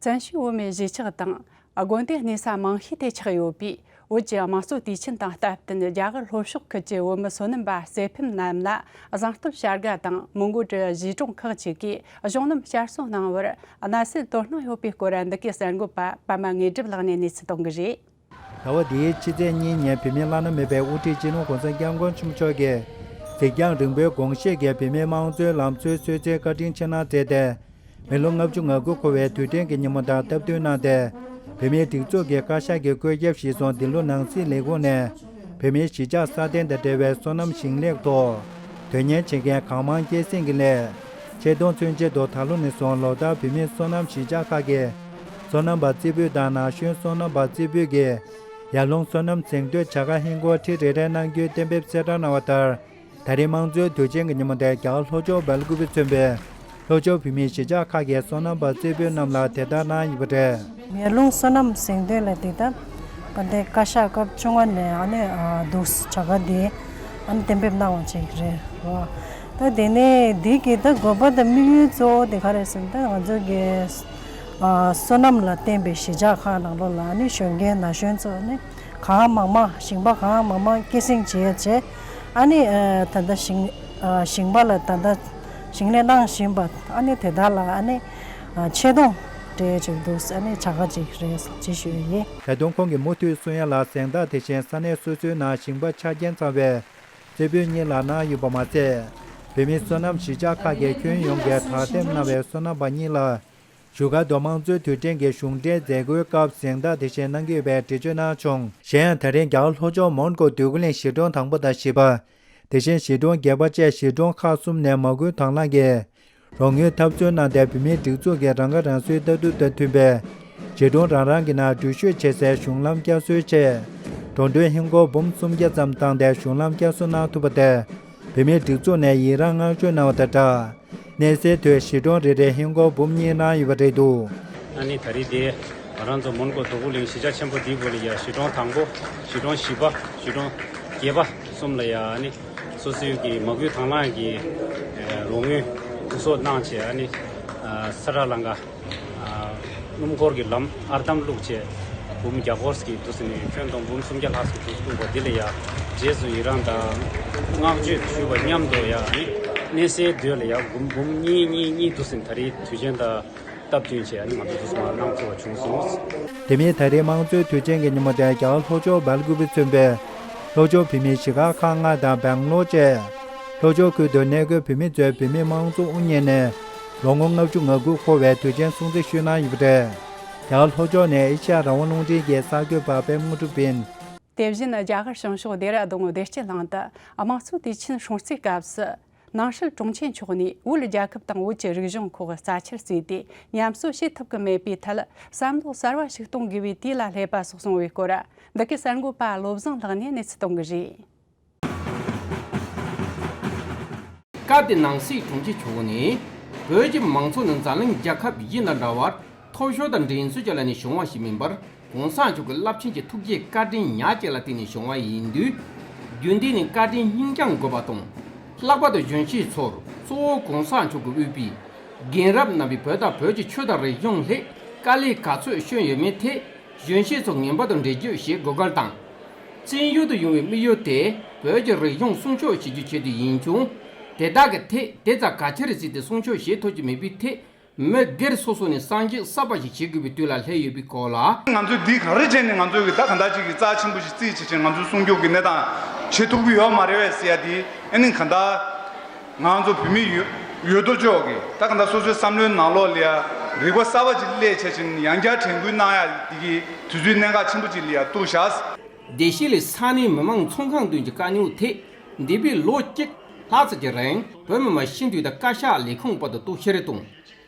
བཙན་བྱོལ་བོད་མིའི་གཞིས་ཆགས་དང་། དགོན་སྡེ་གནས་ས་མང་ཤོས་དེ་ཆགས་ཡོད་པས། བོད་ཀྱི་དམངས་གཙོ་དུས་ཆེན་དང་སྟབས་བསྟུན། རྒྱ་གར་ལྷོ་ཕྱོགས་ཁུལ་གྱི་བོད་མི་བསོད་ནམས་པ་རྩེ་ཕུད་རྣམས་ལ་བཟང་སྤྲོད་བྱ་དགའ་དང་། མོན་གྷོ་གྲུ་གཞིས་གྲོང་ཁག་ཅིག་གིས་གཞུང་ལམ་བསྐྱར་གསོ་གནང་བར་གནས་ཚུལ་དོ་སྣང་ཡོད་པའི་སྐོར། འདི་གའི་གསར་འགོད་པ་པད་མ་དངོས་གྲུབ་ལགས་ནས་གནས་ཚུལ་གཏོང་གི་རེད། ཟླ་བ་འདིའི་ཕྱི་ཚེས་གཉིས་ཉིན་བོད་མིའི་བླ་ན་མེད་པའི་དབུ་ཁྲིད་སྤྱི་ནོར་༸གོང་ས་༸སྐྱབས་མགོན་ཆེན་པོ་མཆོག་གིས་གཟིགས་རྒྱང་རིང་པོའི་དགོངས་བཞེད་ཀྱིས་བོད་མིའི་དམངས་གཙོའི་ལམ་སྲོལ་སྲོལ་འཛིན་བཀའ་དྲིན་ཆེ་གནང་མཛད་དེ། མི་ལོ་ལྔ་བཅུ་ང་དགུ་འཁོར་བའི་དུས་དྲན་གྱི་ཉིན་མོ་དང་སྟབས་བསྟུན་གནང་སྟེ། བོད་མིའི་སྒྲིག་འཛུགས་ཀྱི་བཀའ་ཤག་གི་བཀོད་ཁྱབ་གཞིར་བཟུང་། འདི་ལོ་ནང་སྲིད་ལས་ཁུངས་ནས་བོད་མིའི་གཞིས་ཆགས་སྲ་བརྟན་དང་འབྲེལ་བའི་སོ་ནམ་ཞིང་ལས་ཐོག་དོན་གཉེར་བྱེད་མཁན་གང་མང་སྐྱེད་སྲིང་གི་སླད། ཆེད་གཏོང་མཚོན་ཆེད་དུ་ད་ལོ་ནས་བཟུང་ལོ་ལྟར་བོད་མིའི་སོ་ནམ་གཞིས་ཆགས་ཁག་གི་སོ་ནམ་པ་རྩེ་ཕུད་དང་ན་གཞོན་སོ་ནམ་པ་རྩེ་ཕུད་ཀྱི་ཡར་ཀླུང་སོ་ནམ་གཟེངས་བསྟོད་བྱ་དགའ་ཧིན་སྒོར་ཁྲི་རེ་རེ་གནང་རྒྱུའི་གཏན་འབེབས་གསལ་བསྒྲགས་གནང་བ་ལྟར། ད་རེས་དམངས་གཙོའི་དུས་ཆེན་གྱི་ཉིན་མོ་དེར་རྒྱ་གར་ལྷོ་ཕྱོགས་སྦེལ་ཀུ་པེ་མཚོན་པའི་ལྷོ་ཕྱོགས་བོད་མིའི་གཞིས་ཆགས་ཁག་གི་སོ་ནམ་པ་རྩེ་ཕུད་རྣམས་ལ་དེ་ལྟར་གནང་ཡོད་པ་རེད། ཡར་ཀླུང་སོ་ནམ་གཟེངས་བསྟོད་ལ་དེ་ལྟར་བ་དེ་བཀའ་ཤག་སྐབས་བཅོ་ལྔ་ནས་ཨ་ནི་འདུག་བྱ་དགའ་དེ་ཨ་ནི་གཏན་འབེབས་གནང་བ་ཅིག་རེད་བ། ད་དེ་ནས་འདི་གི་ད་དགོས་པ་དང་དམིགས་ཡུལ་གཙོ་བོ་དེ་ག་རེད་ཟེར་ན། ད་ང་ཚོ་གི་སོ་ནམ་ལ་བརྟེན་པའི་གཞིས་ཆགས་ཁག་ནང་ལོགས་ལ་ཨ་ནི་གཞོན་སྐྱེས་ན་གཞོན་ཚོ་ནི། གང་མང་མང་ཞིང་པ་གང་མང་མང་སྐྱེད་སྲིང་བྱས་བྱས། ཨ་ནི་ཨ་ད་ལྟ་ཞིང་ཨ་ཞིང་པ་ལ་ད་ལྟ་ཞིང་ལས་གནང་བཞིན་པ། ཨ་ནི་དེ་དག་ལ་ཨ་ནི་ཨ་ཆེ་མཐོང་སྤྲད་ཅིག་འདུག་ཨ་ནི་བྱ་དགའ་ཅིག་རེད་ཅེས་ཞུ་ཡི་ཡིན། ད་དུང་ཁོང་གིས་མུ་མཐུད་གསུང་ཡ་ལ། གཟེངས་རྟགས་དེ་བཞིན་ས་གནས་སོ་སོའི་ནང་ཞིང་པ་ཆ་རྐྱེན་ཚང་བའི་རྩེ་ཕུད་གཉིས་ལ་གནང་ཡོད་པ་མ་ཟད། བོད་མིའི་སོ་ནམ་གཞིས་ཆགས་ཁག་གི་ཁྱོན་ཡོངས་ཀྱི་དྲག་འཐེན་གནང་བའི་སོ་ནམ་པ་གཉིས་ལ། བཞུགས་སྒར་དུ་དམངས་གཙོའི་དུས་དྲན་གྱི་གཞུང་འབྲེལ་མཛད་སྒོའི་སྐབས་གཟེངས་རྟགས་དེ་བཞིན་གནང་གི་ཡོད་པའི་འགྲེལ་བརྗོད་གནང་བྱུང་། གཞན་ཡང་། ད་རིང་རྒྱ་གར་ལྷོ་ཕྱོགས་མོན་གྷོ་འདོད་རྒུ་གླིང་གཞིས་གྲོང་དང་པོ་དང་བཞི་པ། དེ་བཞིན་གཞིས་གྲོང་བརྒྱད་པ་བཅས་གཞིས་གྲོང་ཁག་གསུམ་ནས་མ་བསྐུལ་དང་བླངས་ཀྱིས་རོགས་དངུལ་འཐབ་རྩོད་གནང་སྟེ། བོད་མིའི་སྒྲིག་འཛུགས་ཀྱི་རང་ཁ་རང་གསོའི་ལྟ་གྲུབ་དང་མཐུན་པའི་གཞིས་གྲོང་རང་རང་གི་ནང་འགྲུལ་བཞུད་བྱེད་སའི་གཞུང་ལམ་བསྐྱར་གསོའི་ཆེད། འགྲོ་གྲོན་ཧིན་སྒོར་འབུམ་སུམ་བརྒྱ་ཙམ་བཏང་སྟེ་གཞུང་ལམ་བསྐྱར་གསོ་གནང་ཐུབ་པ་དེར་བོད་མིའི་སྒྲིག་འཛུགས་ནས་ཡི་རངས་བསྔགས་བརྗོད་གནང་བ་དང་སྦྲགས། གནས་སའི་དུས་གཞིས་གྲོང་རེ་རེར་ཧིན་སྒོར་འབུམ་གཉིས་གནང་ཡོད་པ་རེད་འདུག། ཨ་ནི་ད་རེས་དེ་ང་རང་ཚོ་མོན་གྷོ་འདོད་རྒུ་གླིང་གཞིས་ཆགས་ཆེན་པོ་འདིའི་སྒོ་ལ་ཡ། གཞིས་གྲོང་དང་པོ། གཞིས་གྲོང་བཞི་པ། གཞིས་གྲོང་བརྒྱད་པ་གསུམ་ལ་ཡ། ཨ་ནི་སོ་སོའི་གི་མ་བསྐུལ་དང་བླངས་ཀྱི་རོགས་དངུལ་སྐུ་གཟུགས་གནང་བྱས། ཨ་ནི་ས་ཁྲ་ལམ་ཁ། སྣུམ་འཁོར་གྱི་ལམ་ཨར་འདམ་བླུགས་བྱས། འབུམ་བརྒྱ་སྐོར་གྱི་དུས་ནས་ཁྱོན་བསྡོམས་འབུམ་སུམ་བརྒྱ་ལྷག་ཙམ་དུ་བསྐུར་བ་འདི་ལ་ཡ། རྗེས་སུ་ཡི་རངས་དང་བསྔགས་བརྗོད་ཞུ་བ་མཉམ་དུ་ཡ། ཨ་ནི་གནས་སའི་དུས་ལ་ཡ། འབུམ་འབུམ་གཉིས་གཉིས་གཉིས་དུས་ཟིན་ད་རེས་དུས་ཆེན་དང་སྟབས་བསྟུན་བྱས། ཨ་ནི་ང་ཚོ་དུས་སུ་མ་གནང་ཐུབ་པ་བྱུང་སོང་། དེ་མིན་ད་རེས་དམངས་གཙོའི་དུས་ཆེན་གྱི་ཉིན་མོ་དེར་རྒྱ་གར་ལྷོ་ཕྱོགས་སྦེལ་ཀུ་པེ་མཚོན་པའི་ལྷོ་ཕྱོགས་བོད་མིའི་གཞིས་ཆགས་ཁག་ལྔ་དང་སྦེང་ལོར་བཅས། ལྷོ་ཕྱོགས་ཁུལ་དུ་གནས་འཁོད་བོད་མི་ཚོས་བོད་མིའི་དམངས་གཙོ་དབུ་བརྙེས་ནས་ལོ་ངོ་ལྔ་བཅུ་ང་དགུ་འཁོར་བའི་དུས་ཆེན་སྲུང་བརྩི་ཞུས་གནང་ཡོད་པ་རེད། རྒྱ་གར་ལྷོ་ཕྱོགས་ནས་ཨེ་ཤ་ཡ་རང་དབང་རླུང་འཕྲིན་གྱི་གསར་འགོད་པ་པད་མ་དངོས་གྲུབ་ཡིན། དེ་བཞིན་རྒྱ་གར་བྱང་ཕྱོགས་ལྡེ་ར་ལྡུན་བདེ་སྐྱིད་གླིང་དུ་དམངས་གཙོ་དུས་ཆེན་སྲུང་བརྩིའི་སྐབས་སུ། ནང་སྲིད་དྲུང་ཆེ་མཆོག་ནས་བོད་རྒྱལ་ཁབ་དང་བོད་ཀྱི་རིག་གཞུང་ཁག་རྩ་ཆེར་བརྩིས་ཏེ། ཉམས་གསོ་བྱེད་ཐུབ་ཀྱི་མེད་པའི་ཐད་བསམ་བློ་གསར་བ་ཞིག་གཏོང་དགོས་པའི་དུས་ལ་སླེབས་པ་སོགས་གསུངས་པའི་སྐོར། འདི་གའི་གསར་འགོད་པ་བློ་བཟང་ལགས་ནས་གནས་ཚུལ་གཏོང་གི་རེད། སྐབས་དེར་ནང་སྲིད་དྲུང་ཆེ་མཆོག་ནས། བོད་ཀྱི་མང་གཙོ་ནི་འཛམ་གླིང་རྒྱལ་ཁབ་གཞན་དང་འདྲ་བར་ཐོབ་ཤོར་དང་འགྲན་རྩོད་ཀྱི་ལམ་ནས་བྱུང་བ་ཞིག་མིན་པར། གོང་ས་མཆོག་གི་རླབས་ཆེན་གྱི་ཐུགས་རྗེ་བཀའ་དྲིན་ཉག་གཅིག་ལ་བརྟེན་ནས་བྱུང་བ་ཡིན་དུས། རྒྱུན་ལྡན་ནས་བཀའ་དྲིན་སྙིང་བཅངས་དགོས་པ་དང་། ལྷག་པར་དུ་གཞོན་སྐྱེས་ཚོར་གཙོ་བོ་གོང་ས་མཆོག་གིས་དབུས་པའི་རྒན་རབས་རྣམ་པས་བོད་དང་བོད་ཀྱི་ཆོས་དང་རིག་གཞུང་སླད་དཀའ་ལས་ག་ཚོད་བསྐྱོན་ཡོད་མེད་ཐད། གཞོན་སྐྱེས་ཚོ་ངན་པ་དང་འབྲེལ་རྒྱུ་ཞེས་དགོས་གལ་དང་། བཙན་བྱོལ་དུ་ཡོང་བའི་དམིགས་ཡུལ་དེ་བོད་ཀྱི་རིག་གཞུང་སྲུང་སྐྱོབ་བྱེད་རྒྱུའི་ཆེད་དུ་ཡིན་ཀྱང་། དེ་དག་གི་ཐད་དེ་ཙམ་གལ་ཆེར་བརྩིས་ཏེ་སྲུང་སྐྱོབ་བྱེད་ཐུབ་ཀྱི་མེད་པའི་ཐད། མི་སྒེར་སོ་སོ་ནས་བསམ་གཞིག་གསར་པ་ཞིག་བྱེད་དགོས་པའི་དུས་ལ་སླེབས་ཡོད་པའི་སྐོར་ལ། ང་ཚོས་འདི་ག་རེ་བྱས་ནས་ང་ཚོས་ཀྱི་ད་ག་འདྲ་ཅིག་གི་རྩ་ཆེན་པོ་ཞིག་རྩིས་བྱེད་ཅིང་ང་ཚོའི་སྲུང་སྐྱོབ་ཀྱི་གནས་སྟངས་བྱེད་ཐུབ་ཀྱི་ཡོད་མ་རེད་པས་ཟེར་ཡ་དེ། ཨ་ནི་ག་འདྲ། ང་ཚོ་བོད་མི་ཡོད་ཡོད་དོ་ཅོག་གིས་ད་ག་འདྲ་སོ་སོའི་བསམ་བློའི་ནང་ལོགས་ལ་ཡ་རིག་པ་གསར་པ་ཅིག་སླེབས་བྱས་ཅིང་ཡང་བསྐྱར་དྲན་སྐུལ་གནང་ཡ་དེ་གི་དུས་ཚོད་གནད་འགག་ཆེན་པོ་ཅིག་ལ་ཡ་གཏུགས་བཞག་དེ་ཤི་ལི་ས་གནས་མི་མང་ཚོང་ཁང་མདུན་གྱི་དཀའ་རྙོག་ཐད། འདས་པའི་ལོ་གཅིག་ལྷག་ཙམ་གྱི་རིང་བོད་མི་མང་སྤྱི་འཐུས་དང་བཀའ་ཤག་ལས་ཁུངས་བར་དུ་གཏུག་བཤེར་དང་།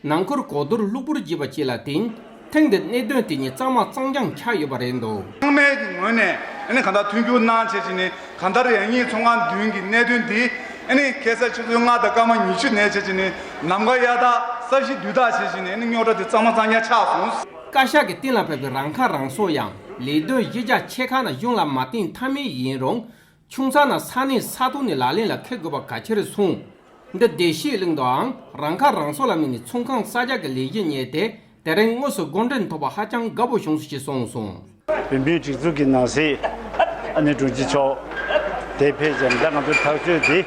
ནང་ཁུལ་གོ་བསྡུར་གློ་བུར་བགྱིས་པ་བཅས་ལ་བརྟེན། ཐེངས་འདིར་གནད་དོན་དེ་ཉིད་གཙང་མ་གཙང་རྐྱང་ཆགས་ཡོད་པ་རེད་འདུག་ཚང་མའི་ངོས་ནས་ཨ་ནི་གང་ལྟར་མཐུན་འགྱུར་གནང་བྱས་བྱས་ནས་གང་ལྟར་ཡང་སྙིང་ཚོང་ཁང་མདུན་གྱི་གནད་དོན་འདི་ཨ་ནི་ཁ་སང་ཆུ་ཚོད་ལྔ་དང་སྐར་མ་ཉི་ཤུ་ནས་བྱས་བྱས་ནས་ལམ་ཁ་གཡར་དག་ས་གཞི་བསྡུ་དག་བྱས་བྱས་ནས་ཨ་ནི་རྙོག་དྲ་དེ་གཙང་མ་གཙང་རྐྱང་ཆགས་སོང་། བཀའ་ཤག་གིས་གཏན་ལ་ཕབ་པའི་རང་ཁ་རང་གསོ་ཡང་ལས་དོན་གཞི་རྒྱ་ཆེ་ཁག་ནང་གཞུང་ལ་མ་བརྟེན་ཐབས་མེད་ཡིན་རུང་། ཆུང་ས་ནས་ས་གནས་ས་ཐོག་ནས་ལག་ལེན་ལ་འཁེལ་དགོས་པ་གལ་ཆེར་གསུངས། འདི་བདེ་སྐྱིད་གླིང་དུའང་རང་ཁ་རང་གསོ་ལ་དམིགས་ནས་ཚོང་ཁང་གསར་རྒྱག་གི་ལས་གཞི་གཉེར་ཏེ་དེ་རིང་དངོས་སུ་འགོ་འདྲེན་ཐོབ་པ་ཧ་ཅང་དགའ་པོ་བྱུང་སོང་ཞེས་གསུངས་སོང་། བོད་མིའི་སྒྲིག་འཛུགས་ཀྱི་ནང་སྲིད་ཨ་ནེ་དྲུང་ཆེ་མཆོག་དེ་ཕེབས་ཀྱང་ད་ང་ཚོའི་ཐག་གཅོད་འདི་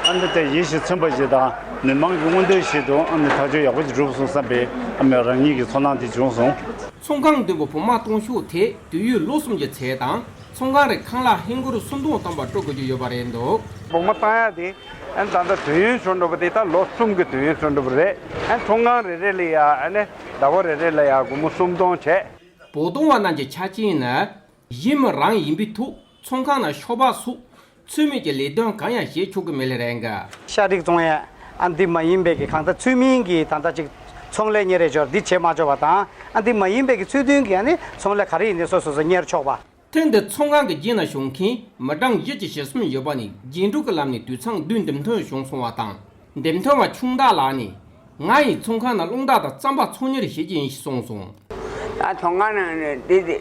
ཨ་ནེ་དེ་ཡིད་བཞིན་མཚོན་པ་ཞིག་དང་མི་མང་གི་མངོན་འདོད་ཞིག་ཏུ་ཨ་ནེ་ཐག་གཅོད་ཡག་པོ་ཞིག་གྲུབ་སོང་བསམ་པའི་ཨ་མའི་རང་ཉིད་ཀྱི་ཚོར་སྣང་དེ་བྱུང་སོང་། ཚོང་ཁང་མདུན་པོ་བོགས་མ་གཏོང་ཤོག་དེ་དུས་ཡུན་ལོ་གསུམ་གྱི་ཚད་དང་ཚོང་ཁང་རེར་ཁང་གླ་ཧིན་སྒོར་སུམ་སྟོང་ཐམ་པ་སྤྲོད་དགོས་ཀྱི་ཡོད་པ་རེད་འདུག་བོགས་མ་བཏང་ཡ་དེ་ཨ་ནི་ད་ལྟ་དུས་ཡུན་བྱུང་འགྲོ་བ་དེ་ད་ལོ་གསུམ་གྱི་དུས་ཡུན་བྱུང་འགྲོ་བ་རེད། ཨ་ནི་ཚོང་ཁང་རེ་རེ་ལ་ཡ་ཨ་ནི་ཟླ་བ་རེ་རེ་ལ་ཡ་སྒོར་མོ་སུམ་སྟོང་བྱས། བོགས་གཏོང་བ་རྣམས་ཀྱི་ཆ་རྐྱེན་ནི། གཞི་མི་རང་ཡིན་པའི་ཐོག་ཚོང་ཁང་ནང་ཤོག་སྦག་སོགས་ཚུལ་མིན་གྱི་ལས་དོན་གང་ཡང་བྱེད་ཆོག་གི་མེད་ལེ་རེད་འགའ། ཤ་རིགས་བཙོང་ཡས་ཨ་འདི་མ་ཡིན་པའི་གི་གང་ལྟར་ཚུལ་མིན་གྱི་ད་ལྟ་ཅིག་ཚོང་ལས་གཉེར་རེ་འབྱོར་འདི་བྱེད་མ་ཆོག་པ་དང་ཨ་འདི་མ་ཡིན་པའི་གི་ཚུལ་མཐུན་གྱི་ཨ་ནི་ཚོང་ལས་ག་རེ་ཡིན་ནའི་སོ་སོ་སོ་གཉེར་ཆོག་པ། ཐེངས་འདིར་ཚོང་ཁང་གི་རྒྱན་ལ་ཞུགས་མཁན་མི་གྲངས་བཞི་བཅུ་ཞེ་གསུམ་ཡོད་པ་ནས་རྒྱན་དྲུག་གི་ལམ་ནས་དུད་ཚང་བདུན་འདེམས་ཐོན་བྱུང་སོང་བ་དང་། འདེམས་ཐོན་པ་ཆུང་བདག་ལགས་ནས། ང་ཡིས་ཚོང་ཁང་ནང་རླུང་རྟ་དང་རྩམ་པ་ཚོང་གཉེར་བྱེད་ཀྱི་ཡིན་ཞེས་གསུངས་སོང་། ད་ཚོང་ཁང་ནང་ནས་འདི་འདི་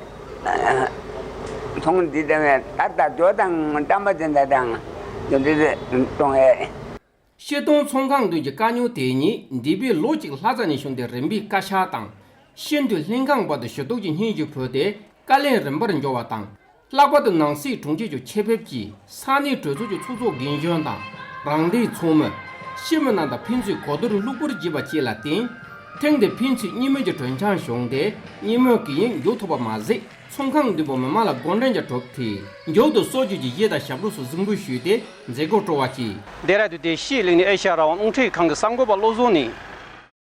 ཚོང་འདི་དང་ད་ད་རྡོ་དང་རྐྱང་པ་ཅན་ད་དང་འདི་འདི་གཏོང་ཡས། སྤྱིར་བཏང་ཚོང་ཁང་མདུན་གྱི་དཀའ་རྙོག་དེ་ཉིད་འདས་པའི་ལོ་གཅིག་ལྷག་ཙམ་ནས་བྱུང་སྟེ་རིམ་པས་བཀའ་ཤག་དང་སྤྱི་འཐུས་ལྷན་ཁང་བར་དུ་ཞུ་གཏུག་གི་སྙན་ཞུ་ཕུལ་ཏེ། བཀའ་ལན་རིམ་པར་འབྱོར་བ་དང་། ལྷག་པར་དུ་ནང་སྲིད་དྲུང་ཆེ་མཆོག་ཆེད་ཕེབས་ཀྱིས་ས་གནས་གྲོས་ཚོགས་ཀྱི་ཚོགས་གཙོ་རྒན་གཞོན་དང་རང་བདེན་ཚོགས་མི། སྤྱི་མི་རྣམས་དང་ཕན་ཚུན་གོ་བསྡུར་གློ་བུར་བགྱིས་པ་བཅས་ལ་བརྟེན། ཐེངས་འདིར་ཕན་ཚུན་གཉིས་མོས་ཀྱི་གྲོས་འཆམ་བྱུང་སྟེ་གཉིས་མོས་ཀྱི་ཡིན་མཇུག་ཐུབ་པ་མ་ཟད། ཚོང་ཁང་མདུན་པོ་མི་མང་ལ་སྒོ་འགྲམ་གྱི་གྲུབ་མཐའི་མཇུག་ཏུ་གསོལ་ཇུས་ཀྱི་གཞས་དང་ཞབས་བྲོ་སོགས་གཟིགས་འབུལ་ཞུས་ཏེ་མཛད་སྒོ་གྲོལ་བ་བཅས། ལྡེ་ར་ལྡུན་བདེ་སྐྱིད་གླིང་ནས་ཨེ་ཤ་ཡ་རང་དབང་རླུང་འཕྲིན་ཁང་གི་གསར་འགོད་པ་བློ་བཟང་ནས།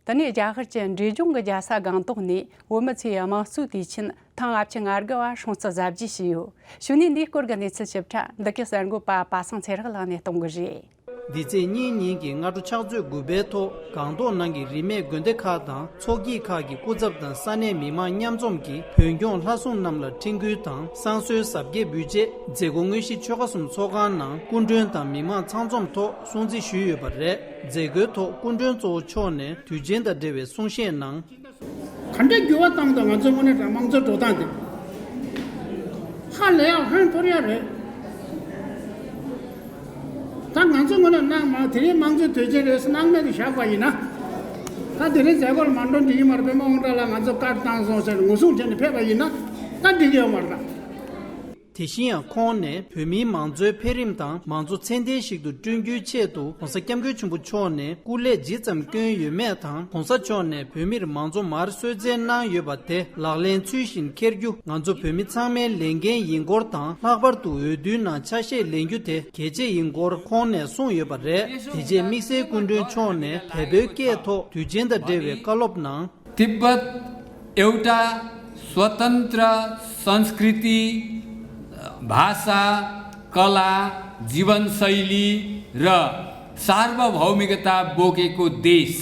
དེ་ནས་རྒྱ་གར་གྱི་འབྲས་ལྗོངས་ཀྱི་རྒྱལ་ས་སྒང་ཏོག་ནས་བོད་མི་ཚོས་དམངས་གཙོའི་དུས་ཆེན་ཐེངས་ལྔ་བཅུ་ང་དགུ་བ་སྲུང་བརྩི་གཟབ་རྒྱས་བྱས་ཡོད། གཞུག་ནས་འདིའི་སྐོར་གྱི་གནས་ཚུལ་ཞིབ་ཕྲ་འདི་གའི་གསར་འགོད་པ་པ་སངས་ཚེ་རིང་ལགས་ནས་གཏོང་གི་རེད། འདི་ཚེས་གཉིས་ཉིན་གྱི་སྔ་དྲོ་ཕྱག་ཚོད་དགུ་པའི་ཐོག་སྒང་ཏོག་ནང་གི་རིས་མེད་དགོན་སྡེ་ཁག་དང་ཚོགས་སྐྱིད་ཁག་གི་སྐུ་ཚབ་དང་ས་གནས་མི་མང་མཉམ་འཛོམས་ཀྱིས་བོད་སྐྱོང་ལྷ་སྲུང་རྣམས་ལ་འཕྲིན་བསྐུལ་དང་བསང་གསོལ་གཟབ་རྒྱས་འབུལ་རྗེས་མཛད་སྒོ་དངོས་གཞི་ཆོལ་ཁ་གསུམ་ཚོགས་ཁང་ནང་སྐུ་མགྲོན་དང་མི་མང་ཚང་འཛོམས་ཐོག་སྲུང་བརྩི་ཞུས་ཡོད་པ་རེད། མཛད་སྒོའི་ཐོག་སྐུ་མགྲོན་གཙོ་བོ་མཆོག་ནས་དུས་ཆེན་དང་འབྲེལ་བའི་གསུང་བཤད་གནང་། ག་འདྲ་འགྱུར་བ་བཏང་དང་ང་ཚོའི་དངོས་གནས་དྲང་དམངས་གཙོའི་འགྲོ་སྟངས་དེ་ཧ་ལས་ཡག་ཧོན་ཐོར་ཡག་རེད། ད་ང་ཚོའི་དངོས་གནས་གནང་མ་དེ་རིང་དམངས་གཙོའི་དུས་ཆེན་རེད་ཟེར་སྣང་མེད་དུ་བཞག་པ་ཡིན་ན། ད་དེ་རིང་མཛད་སྒོར་མ་འགྲོ་འགྲིག་གི་མ་རེད། པདྨ་དབང་གྲགས་ལགས་ང་ཚོ་བཀའ་བཏང་སོང་ཟེར་ངོ་སྲུང་བྱས་ནས་ཕེབས་པ་ཡིན་ན་ད་འགྲིག་གི་ཡོད་མ་རེད་ད། དེ་བཞིན་ཡང་ཁོང་ནས་བོད་མིའི་མང་གཙོའི་འཕེལ་རིམ་དང་མང་གཙོ་ཚད་ལྡན་ཞིག་ཏུ་བསྐྲུན་རྒྱུའི་ཆེད་དུ་༸གོང་ས་༸སྐྱབས་མགོན་ཆེན་པོ་མཆོག་ནས་སྐུ་ལས་ཇི་ཙམ་བསྐྱོན་ཡོད་མེད་དང་༸གོང་ས་མཆོག་ནས་བོད་མིར་མང་གཙོ་མར་གསོལ་སྩལ་གནང་ཡོད་པ་དེ་ལག་ལེན་ཚུལ་བཞིན་འཁྱེར་རྒྱུ་ང་ཚོ་བོད་མི་ཚང་མའི་ལས་འགན་ཡིན་སྐོར་དང་། ལྷག་པར་དུ་འོས་བསྡུའི་ནང་ཆ་ཤས་ལེན་རྒྱུ་དེ་གལ་ཆེ་ཡིན་སྐོར་ཁོང་ནས་གསུངས་ཡོད་པ་རེད། དེ་རྗེས་དམིགས་བསལ་སྐུ་མགྲོན་མཆོག་ནས་བལ་པོའི་སྐད་ཐོག་དུས་ཆེན་དང་འབྲེལ་བའི་བཀའ་སློབ་གནང་། तिब्बत एउटा स्वतन्त्र संस्कृति, भाषा, कला, जीवनशैली र सार्वभौमिकता बोकेको देश।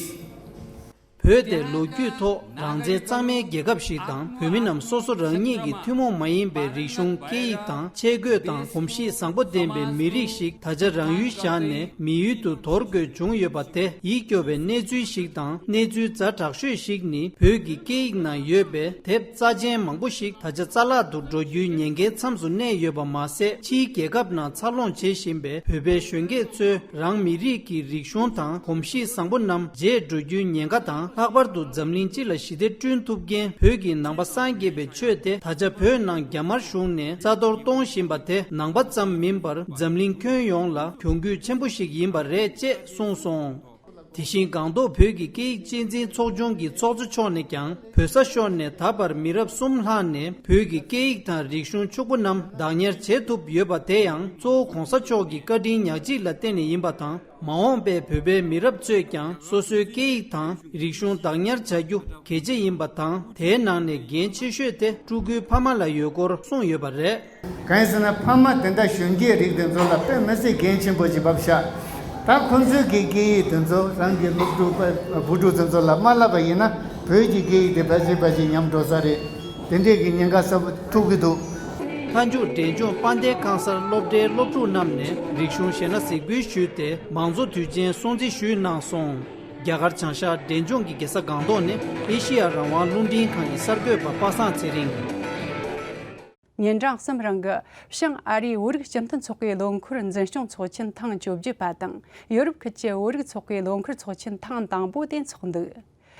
བོད་དེ་ལོ་རྒྱུས་ཐོག་ རང་བཙན་གཙང་མའི་རྒྱལ་ཁབ་ཞིག་དང་། བོད་མི་རྣམས་སོ་སོ་རང་ཉིད་ཀྱི་ཐུན་མོང་མ་ཡིན་པའི་རིག་གཞུང་། སྐད་ཡིག་དང་ཆས་གོས་དང་གོམས་གཤིས་བཟང་པོ་ལྡན་པའི་མི་རིགས་ཤིག་ད་ཆ་རང་ཡུལ་བཞག་ནས་མི་ཡུལ་དུ་དོར་དགོས་བྱུང་ཡོད་པ་དེ་ཡིད་སྐྱོ་བའི་གནས་ཚུལ་ཞིག་དང་། གནས་ཚུལ་ཛ་དྲག་ཤོས་ཤིག་ནི། བོད་ཀྱི་སྐད་ཡིག་ནང་ཡོད་པའི་དེབ་རྩ་ཆེན་མང་པོ་ཞིག་ད་ཆ་རྩ་བརླག་ཏུ་འགྲོ་རྒྱུའི་ཉེན་ཁའི་མཚམས་སུ་གནས་ཡོད་པ་མ་ཟད། ཕྱིའི་རྒྱལ་ཁབ་ནང་འཚར་ལོངས་བྱེད་བཞིན་པའི་བོད་པའི་གཞོན་སྐྱེས་ཚོས་རང་མི་རིགས་ཀྱི་རིག་གཞུང་དང་གོམས་གཤིས་བཟང་པོ་རྣམས་བརྗེད་འགྲོ་རྒྱུའི་ཉེན་ཁ་དང་། ལྷག་པར་དུ་འཛམ་གླིང་སྤྱི་ལ་ཞི་བདེ་བསྐྲུན་ཐུབ་མཁན་བོད་ཀྱི་ནང་པ་སངས་རྒྱས་པའི་ཆོས་དེ་ད་ཆ་བོད་ནང་རྒྱ་དམར་གཞུང་ནས་རྩ་གཏོར་གཏོང་བཞིན་པ་དེ་ནང་པ་ཙམ་མིན་པར་འཛམ་གླིང་ཁྱོན་ཡོངས་ལ་གྱོང་གུད་ཆེན་པོ་ཞིག་ཡིན་པ་རེད་ཅེས་གསུངས་སོང་། དེ་བཞིན་སྒང་ཏོག་བོད་ཀྱི་སྐད་ཡིག་གཅེས་འཛིན་ཚོགས་ཆུང་གི་ཚོགས་གཙོ་མཆོག་ནས་ཀྱང་། བོད་ས་ཤོར་ནས་ད་བར་མི་རབས་གསུམ་ལྷག་ནས་བོད་ཀྱི་སྐད་ཡིག་དང་རིག་གཞུང་ཕྱུག་པོ་རྣམས་བདག་ཉར་བྱེད་ཐུབ་ཡོད་པ་དེ་ཡང་གཙོ་བོ་གོང་ས་མཆོག་གི་བཀའ་དྲིན་ཉག་གཅིག་ལ་བརྟེན་ནས་ཡིན་པ་དང་། མ་འོངས་པའི་བོད་པའི་མི་རབས་ཚོས་ཀྱང་སོ་སོའི་སྐད་ཡིག་དང་རིག་གཞུང་བདག་ཉར་བྱ་རྒྱུ་གལ་ཆེ་ཡིན་པ་དང་། དེའི་ནང་ནས་འགན་ཆེ་ཤོས་དེ་ཕྲུ་གུའི་ཕ་མ་ལ་ཡོད་སྐོར་གསུངས་ཡོད་པ་རེད། གང་ཡིན་ཟེར་ན། ཕ་མ་དེ་འདྲ་གཞོན་སྐྱེས་རིགས་དེ་ཚོ་ལ་དཔེ་མི་སྲིད་འགན་ཆེན་པོ་ཅིག་བབས་ཤག་ད་ཁོང་ཚོའི་གི་སྐད་ཡིག་དེ་ཚོ་རང་གི་སློབ་ཕྲུག་བུ་ཕྲུག་དེ་ཚོ་ལ་མ་བསླབས་པ་ཡིན་ན། བོད་ཀྱི་སྐད་ཡིག་དེ་ཕལ་ཆེར་ཕལ་ཆེར་ཉམས་འགྲོ་ས་རེད། དེ་འདྲས་ཀྱི་ཉེན་ཁ་གསར་པ་ཐུག་གི་འདུག་མཐའ་མཇུག་འབྲས་ལྗོངས་དཔལ་ལྡན་ཁང་གསར་སློབ་གྲྭའི་སློབ་ཕྲུག་རྣམས་ནས་རིག་གཞུང་གཞས་སྣ་གཟིགས་འབུལ་ཞུས་ཏེ། མང་གཙོ་དུས་ཆེན་སྲུང་བརྩི་ཞུས་གནང་སོང་། རྒྱ་གར་བྱང་ཤར་འབྲས་ལྗོངས་ཀྱི་རྒྱལ་ས་སྒང་ཏོག་ནས་ཨེ་ཤེ་ཡ་རང་དབང་རླུང་འཕྲིན་ཁང་གི་གསར་འགོད་པ་པ་སངས་ཚེ་རིང་། ཉིན་གྲངས་གསུམ་རིང་གི་བྱང་ཨ་རིའི་བོད་རིགས་སྤྱི་མཐུན་ཚོགས་པའི་ལོ་འཁོར་འཛིན་སྐྱོང་ཚོགས་ཆེན་ཐེངས་བཅོ་བརྒྱད་པ་དང་། ཡོ་རོབ་ཁུལ་གྱི་བོད་རིགས་ཚོགས་པའི་ལོ་འཁོར་ཚོགས་ཆེན་ཐེངས་དང་པོ་དེ་འཚོགས་འདུག་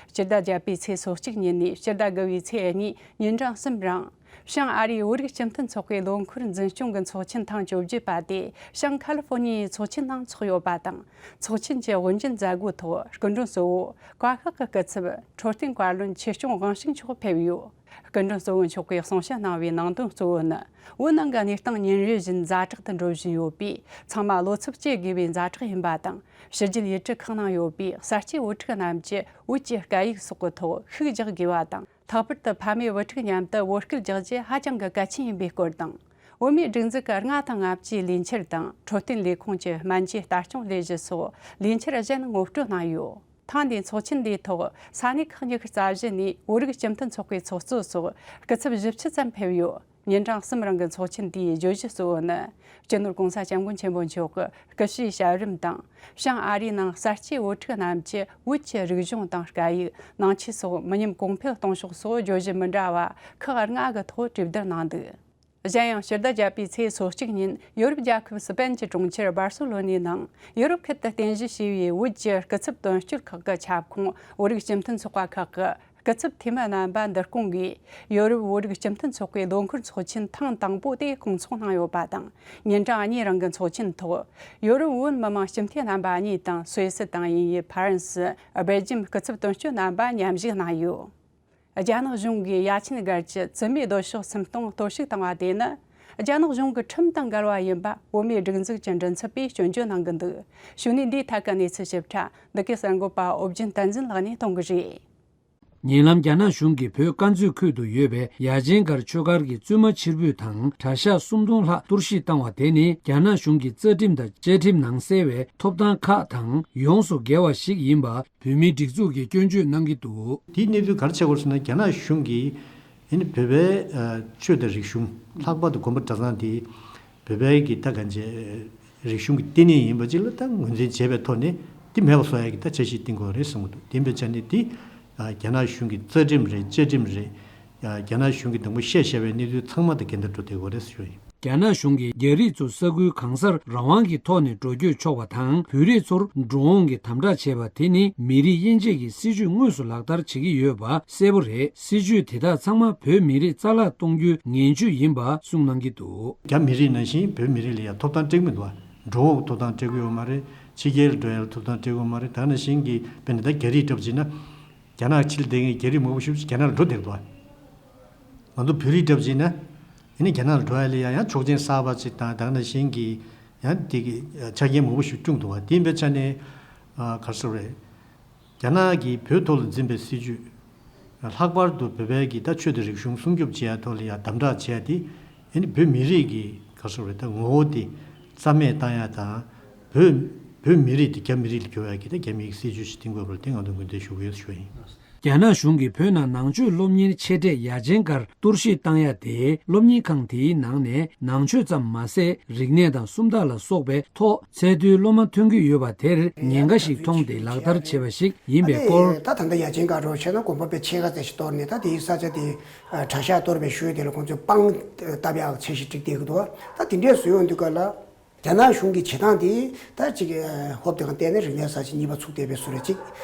སྤྱི་ཟླ་བརྒྱད་པའི་ཚེས་སོ་གཅིག་ཉིན་ནས་སྤྱི་ཟླ་དགུ་བའི་ཚེས་གཉིས་ཉིན་གྲངས་གསུམ་རིང་། བྱང་ཨ་རིའི་བོད་རིགས་སྤྱི་མཐུན་ཚོགས་པའི་ལོ་འཁོར་འཛིན་སྐྱོང་གི་ཚོགས་ཆེན་ཐེངས་བཅོ་བརྒྱད་པ་དེ་བྱང་ཁ་ལི་ཧྥོ་ནི་ཡའི་ཚོགས་ཆེན་ནང་འཚོགས་ཡོད་པ་དང་། ཚོགས་ཆེན་གྱི་དབུ་འབྱེད་མཛད་སྒོའི་ཐོག་སྐུ་མགྲོན་གཙོ་བོ་བཀའ་ཤག་གི་སྐུ་ཚབ་འཕྲོད་བསྟེན་བཀའ་བློན་ཆོས་སྐྱོང་དབང་ཕྱུག་མཆོག་ཕེབས་ཡོད། སྐུ་མགྲོན་གཙོ་བོ་མཆོག་གིས་གསུང་བཤད་གནང་བའི་ནང་དོན་གཙོ་བོ་ནི། བོད་ནང་གི་གནས་སྟངས་ཉིན་རེ་བཞིན་ཛ་དྲག་ཏུ་འགྲོ་བཞིན་ཡོད་པས། ཚང་མ་བློ་འཚབ་བྱེད་དགོས་པའི་ཛ་དྲག་ཡིན་པ་དང་། ཕྱི་རྒྱལ་ཡུལ་གྲུ་ཁག་ནང་ཡོད་པའི་གསར་སྐྱེས་བོད་ཕྲུག་རྣམས་ཀྱིས་བོད་ཀྱི་སྐད་ཡིག་སོགས་ཀྱི་ཐོག་ཤུགས་རྒྱག་དགོས་པ་དང་། ལྷག་པར་དུ་ཕ་མས་བུ་ཕྲུག་མཉམ་དུ་བོད་སྐད་རྒྱག་རྒྱུ་ཧ་ཅང་གི་གལ་ཆེན་ཡིན་པའི་སྐོར་དང་། བོད་མིའི་སྒྲིག་འཛུགས་ཀྱི་ལྔ་དང་ལྔ་བཅུའི་ལས་འཆར་དང་། འཕྲོད་བསྟེན་ལས་ཁུངས་ཀྱི་སྨན་བཅོས་ལྟ་སྐྱོང་ལས་གཞི་སོགས་ལས་འཆར་གཞན་ངོ་སྤྲོད་གནང་ཡོད། ཐེངས་འདིའི་ཚོགས་ཆེན་འདིའི་ཐོག་ས་གནས་ཁག་ཉི་ཤུ་རྩ་བཞི་ནས་བོད་རིགས་སྤྱི་མཐུན་ཚོགས་པའི་ཚོགས་གཙོ་སོགས་སྐུ་ཚབ་བཞི་བཅུ་ཙམ་ཕེབས་ཡོད། ཉིན་གྲངས་གསུམ་རིང་གི་ཚོགས་ཆེན་དེའི་བརྗོད་གཞི་གཙོ་བོ་ནི། སྤྱི་ནོར་༸གོང་ས་༸སྐྱབས་མགོན་ཆེན་པོ་མཆོག་གི་སྐུ་ཕྱྭའི་ཞབས་རིམ་དང་། བྱང་ཨ་རིའི་ནང་གསར་སྐྱེས་བོད་ཕྲུག་རྣམས་ཀྱི་བོད་ཀྱི་རིག་གཞུང་དང་སྐད་ཡིག་ནང་ཆོས་སོགས་མི་ཉམས་གོང་འཕེལ་གཏོང་ཕྱོགས་སོགས་བརྗོད་གཞི་མི་འདྲ་བ་ཁག་ལྔ་གི་ཐོག་གྲོས་བསྡུར་གནང་འདུག་གཞན་ཡང་། ཕྱི་ཟླ་བརྒྱད་པའི་ཚེས་སོ་གཅིག་ཉིན་ཡོ་རོབ་རྒྱལ་ཁབ་སི་པན་གྱི་གྲོང་ཁྱེར་སྦར་སེ་ལོ་ནའི་ནང་ཡོ་རོབ་ཁུལ་དུ་རྟེན་གཞི་བྱས་པའི་བོད་ཀྱི་སྐུ་ཚབ་དོན་གཅོད་ཁག་གི་ཁྱབ་ཁོངས་བོད་རིགས་སྤྱི་མཐུན་ཚོགས་པ་ཁག་གི་སྐུ་ཚབ་འཐུས་མི་རྣམ་པ་འདུ་སྐོང་གིས་ཡོ་རོབ་བོད་རིགས་སྤྱི་མཐུན་ཚོགས་པའི་ལོ་འཁོར་ཚོགས་ཆེན་ཐེངས་དང་པོ་དེ་སྐོང་ཚོགས་གནང་ཡོད་པ་དང་། ཉིན་གྲངས་གཉིས་རིང་གི་ཚོགས་ཆེན་ཐོག་ཡོ་རོབ་བོད་མི་མང་སྤྱི་འཐུས་རྣམ་པ་གཉིས་དང་། སུད་སི་དང་དབྱིན་ཡུལ། ཕ་རན་སི། སྦེལ་ཇམ་སྐུ་ཚབ་དོན་གཅོད་རྣམ་པ་མཉམ་ཞུགས་གནང་ཡོད། རྒྱ་ནག་གཞུང་གིས་ཡ་ཆེན་སྒར་གྱི་བཙུན་མའི་སྡོད་ཕྱོགས་སུམ་སྟོང་གཏོར་བཤིག་བཏང་བ་དེ་ནི། རྒྱ་ནག་གཞུང་གི་ཁྲིམས་དང་འགལ་བ་ཡིན་པ་བོད་མིའི་སྒྲིག་འཛུགས་ཀྱི་མགྲིན་ཚབ་པས་སྐྱོན་བརྗོད་གནང་གི་འདུག་ཞུ་ནས་འདིའི་ཐད་ཀྱི་གནས་ཚུལ་ཞིབ་ཕྲ་འདི་གའི་གསར་འགོད་པ་ཨོ་རྒྱན་བསྟན་འཛིན་ལགས་ནས་གཏོང་གི་རེད། ཉེ་ལམ་རྒྱ་ནག་གཞུང་གིས་བོད་དཀར་མཛེས་ཁུལ་དུ་ཡོད་པའི་ཡ་ཆེན་སྒར་ཆོས་སྒར་གྱི་བཙུན་མ་ཕྱིར་འབུད་དང་གྲྭ་ཤག་སུམ་སྟོང་ལྷག་གཏོར་བཤིག་བཏང་བ་དེ་ནི། རྒྱ་ནག་གཞུང་གི་རྩ་ཁྲིམས་དང་བཅའ་ཁྲིམས་ནང་གསལ་བའི་ཐོབ་ཐང་ཁག་དང་ཡོངས་སུ་འགལ་བ་ཞིག་ཡིན་པ། བོད་མིའི་སྒྲིག་འཛུགས་ཀྱིས་སྐྱོན་བརྗོད་གནང་གི་འདུག་དེའི་གནས་ཚུལ་ག་རེ་ཆགས་ཀྱི་ཡོད་ཟེར་ན། རྒྱ་ནག་གཞུང་གིས་ཨ་ནི་བོད་པའི་ཨ་ཆོས་དང་རིག་གཞུང་། ལྷག་པར་དུ་དགོན་པ་གྲྭ་ཚང་དེ་བོད་པའི་གི་ད་གང་བྱས་རིག་གཞུང་གི་བསྟི་གནས་ཡིན་པ་ཅིག་ལ་ད་ངོས་འཛིན་བྱས་པའི་ཐོག་ནས། དེ་མེད་པ་བཟོ་ཡ་གི་ད་འཆར་གཞི་བཏིང་དགོས་རེད་བསམ་གྱི་འདུག་དེ་ཡིན་པའི་ཆ་ནས་དེ་ཨ་རྒྱ་ནག་གཞུང་གི་རྩ་ཁྲིམས་རེད། བཅའ་ཁྲིམས་རེད། རྒྱ་ནག་གཞུང་གིས་དང་པོ་བཤད་བཞག་པའི་གནས་ཚུལ་ཚང་མ་དང་འགལ་ཟླ་འགྲོ་བསྡད་ཡོད་རེད་ཞུ་ཡིན། རྒྱ་ནག་གཞུང་གིས་རྒྱ་རིགས་ཚོ་ས་ཁུལ་གང་སར་རང་དབང་གི་ཐོག་ནས་འགྲོ་སྐྱོད་ཆོག་པ་དང་། བོད་རིགས་ཚོར་འགྲོ་འོང་གི་དམ་དྲག་བྱས་པ་དེ་ནི་མི་རིགས་དབྱེ་འབྱེད་ཀྱི་སྲིད་བྱུས་དངོས་སུ་ལག་བསྟར་བྱེད་ཀྱི་ཡོད་པ་གསལ་པོ་རེད། སྲིད་བྱུས་དེ་དག་ཚང་མ་བོད་མི་རིགས་རྩ་བརླག་གཏོང་རྒྱུའི་ངན་ཇུས་ཡིན་པ་གསུངས་གནང་གི་འདུག་རྒྱ་མི་རིགས་ནང་བཞིན་བོད་མི་རིགས་ལ་ཡང་ཐོབ་ཐང་སྤྲད་ཀྱི་མི་འདུག་བ། འགྲོ་འོང་གི་ཐོབ་ཐང་སྤྲད་ཀྱི་ཡོད་མ་རེད། ཕྱི་རྒྱལ་ལ་འགྲོ་ཡ་ལ་ཐོབ་ཐང་སྤྲད་ཀྱི་ཡོད་མ་རེད། ད་ནང་བཞིན་གྱི་དཔེར་ན་ད་རྒྱ་རིགས་འདྲ་པོ་བྱས་ན། རྒྱ་ནག་ཕྱི་ལ་བསྡད་མཁན་རྒྱ་རིགས་མང་པོ་ཞིག་རྒྱ་ནག་ལ་འགྲོ་བསྡད་འདུག་བ། ང་ཚོ་བོད་རིགས་འདྲ་པོ་བྱས་ན། ཡིན་ན་རྒྱ་ནག་ལ་འགྲོ་ཡ་ལ་ཡང་ཡང་ཆོག་མཆན་གསར་པ་ཅིག་དང་། ད་ནང་བཞིན་གྱི་ཡང་དེ་གི་ཆ་རྐྱེན་མང་པོ་ཞིག་བསྐྲུན་འདུག་བ། དེ་ཡིན་པའི་ཆ་ནས་ཨ་ག་རེ་ཟེར་དགོས་རེད། རྒྱ་ནག་གིས་བོད་ཐོག་ལ་འཛིན་པའི་སྲིད་བྱུས། ལྷག་པར་དུ་བོད་པའི་གི་ད་ཆོས་དང་རིག་གཞུང་སྲུང་སྐྱོབ་བྱེད་ཡ་ཐོག་ལ་ཡང་དམ་དྲག་བྱས་ཏེ། ཨ་ནི་བོད་མི་རིགས་ཀྱི་ག་རེ་ཟེར་དགོས་རེད། ད་ངོ་བོ་དེ་རྩ་མེད་བཏང་ཡ་དང་། བོད་བོད་མི་རིགས་དེ་རྒྱ་མི་རིགས་ལ་འགྱུར་ཡ་གི་ད་རྒྱ་མིའི་སྲིད་བྱུས་ཤིག་བཏིང་དགོས་པ་ལ་དེ་ང་ཚོ་སྐུལ་འདེད་ཞུ་གི་ཡོད་ཞུ་བ་ཡིན། རྒྱ་ནག་གཞུང་གིས་བོད་ནང་ནང་ཆོས་སློབ་གཉེར་ཆེ་གྲས་ཡ་ཆེན་འགར་གཏོར་བཤིག་བཏང་ཡ་དེས་སློབ་གཉེར་ཁང་དེའི་ནང་ནས་ནང་ཆོས་ཙམ་མ་ཟད་རིག་གནས་དང་སུམ་རྟགས་ལ་སོགས་པའི་ཐོག་ཚད་མཐོའི་སློབ་མ་ཐོན་གྱི་ཡོད་པ་དེར་ཉེན་ཁ་ཞིག་མཐོང་སྟེ་ལག་བསྟར་བྱས་པ་ཞིག་ཡིན་པའི་སྐོར། ད་ད་ལྟ་ཡ་ཆེན་འགར་རོགས་བྱས་ན་དགོན་པ་དཔེ་ཕྱེད་ཀ་ཙམ་ཞིག་གཏོར་ནས་ད་དེའི་ས་ཆ་དེ་གྲྭ་ཤག་གཏོར་བའི་ཤུལ་དེ་ལ་ཁོང་ཚོས་དཔང་བཏབ་ཡག་འཆར་གཞི་བསྒྲིགས་བསྡད་ཀྱི་འདུག་ད་དེ་འདྲས་བཟོས་ཡོང་དུས་ག་ལ། རྒྱ་ནག་གཞུང་གི་བྱེད་སྟངས་དེ་ད་ཅིག་ཧོབ་དེ་གང་བལྟས་ནས་རིག་གནས་གསར་བརྗེ་གཉིས་པ་ཚུགས་བསྡད་པའི་བཟོ་འདྲ་ཅིག་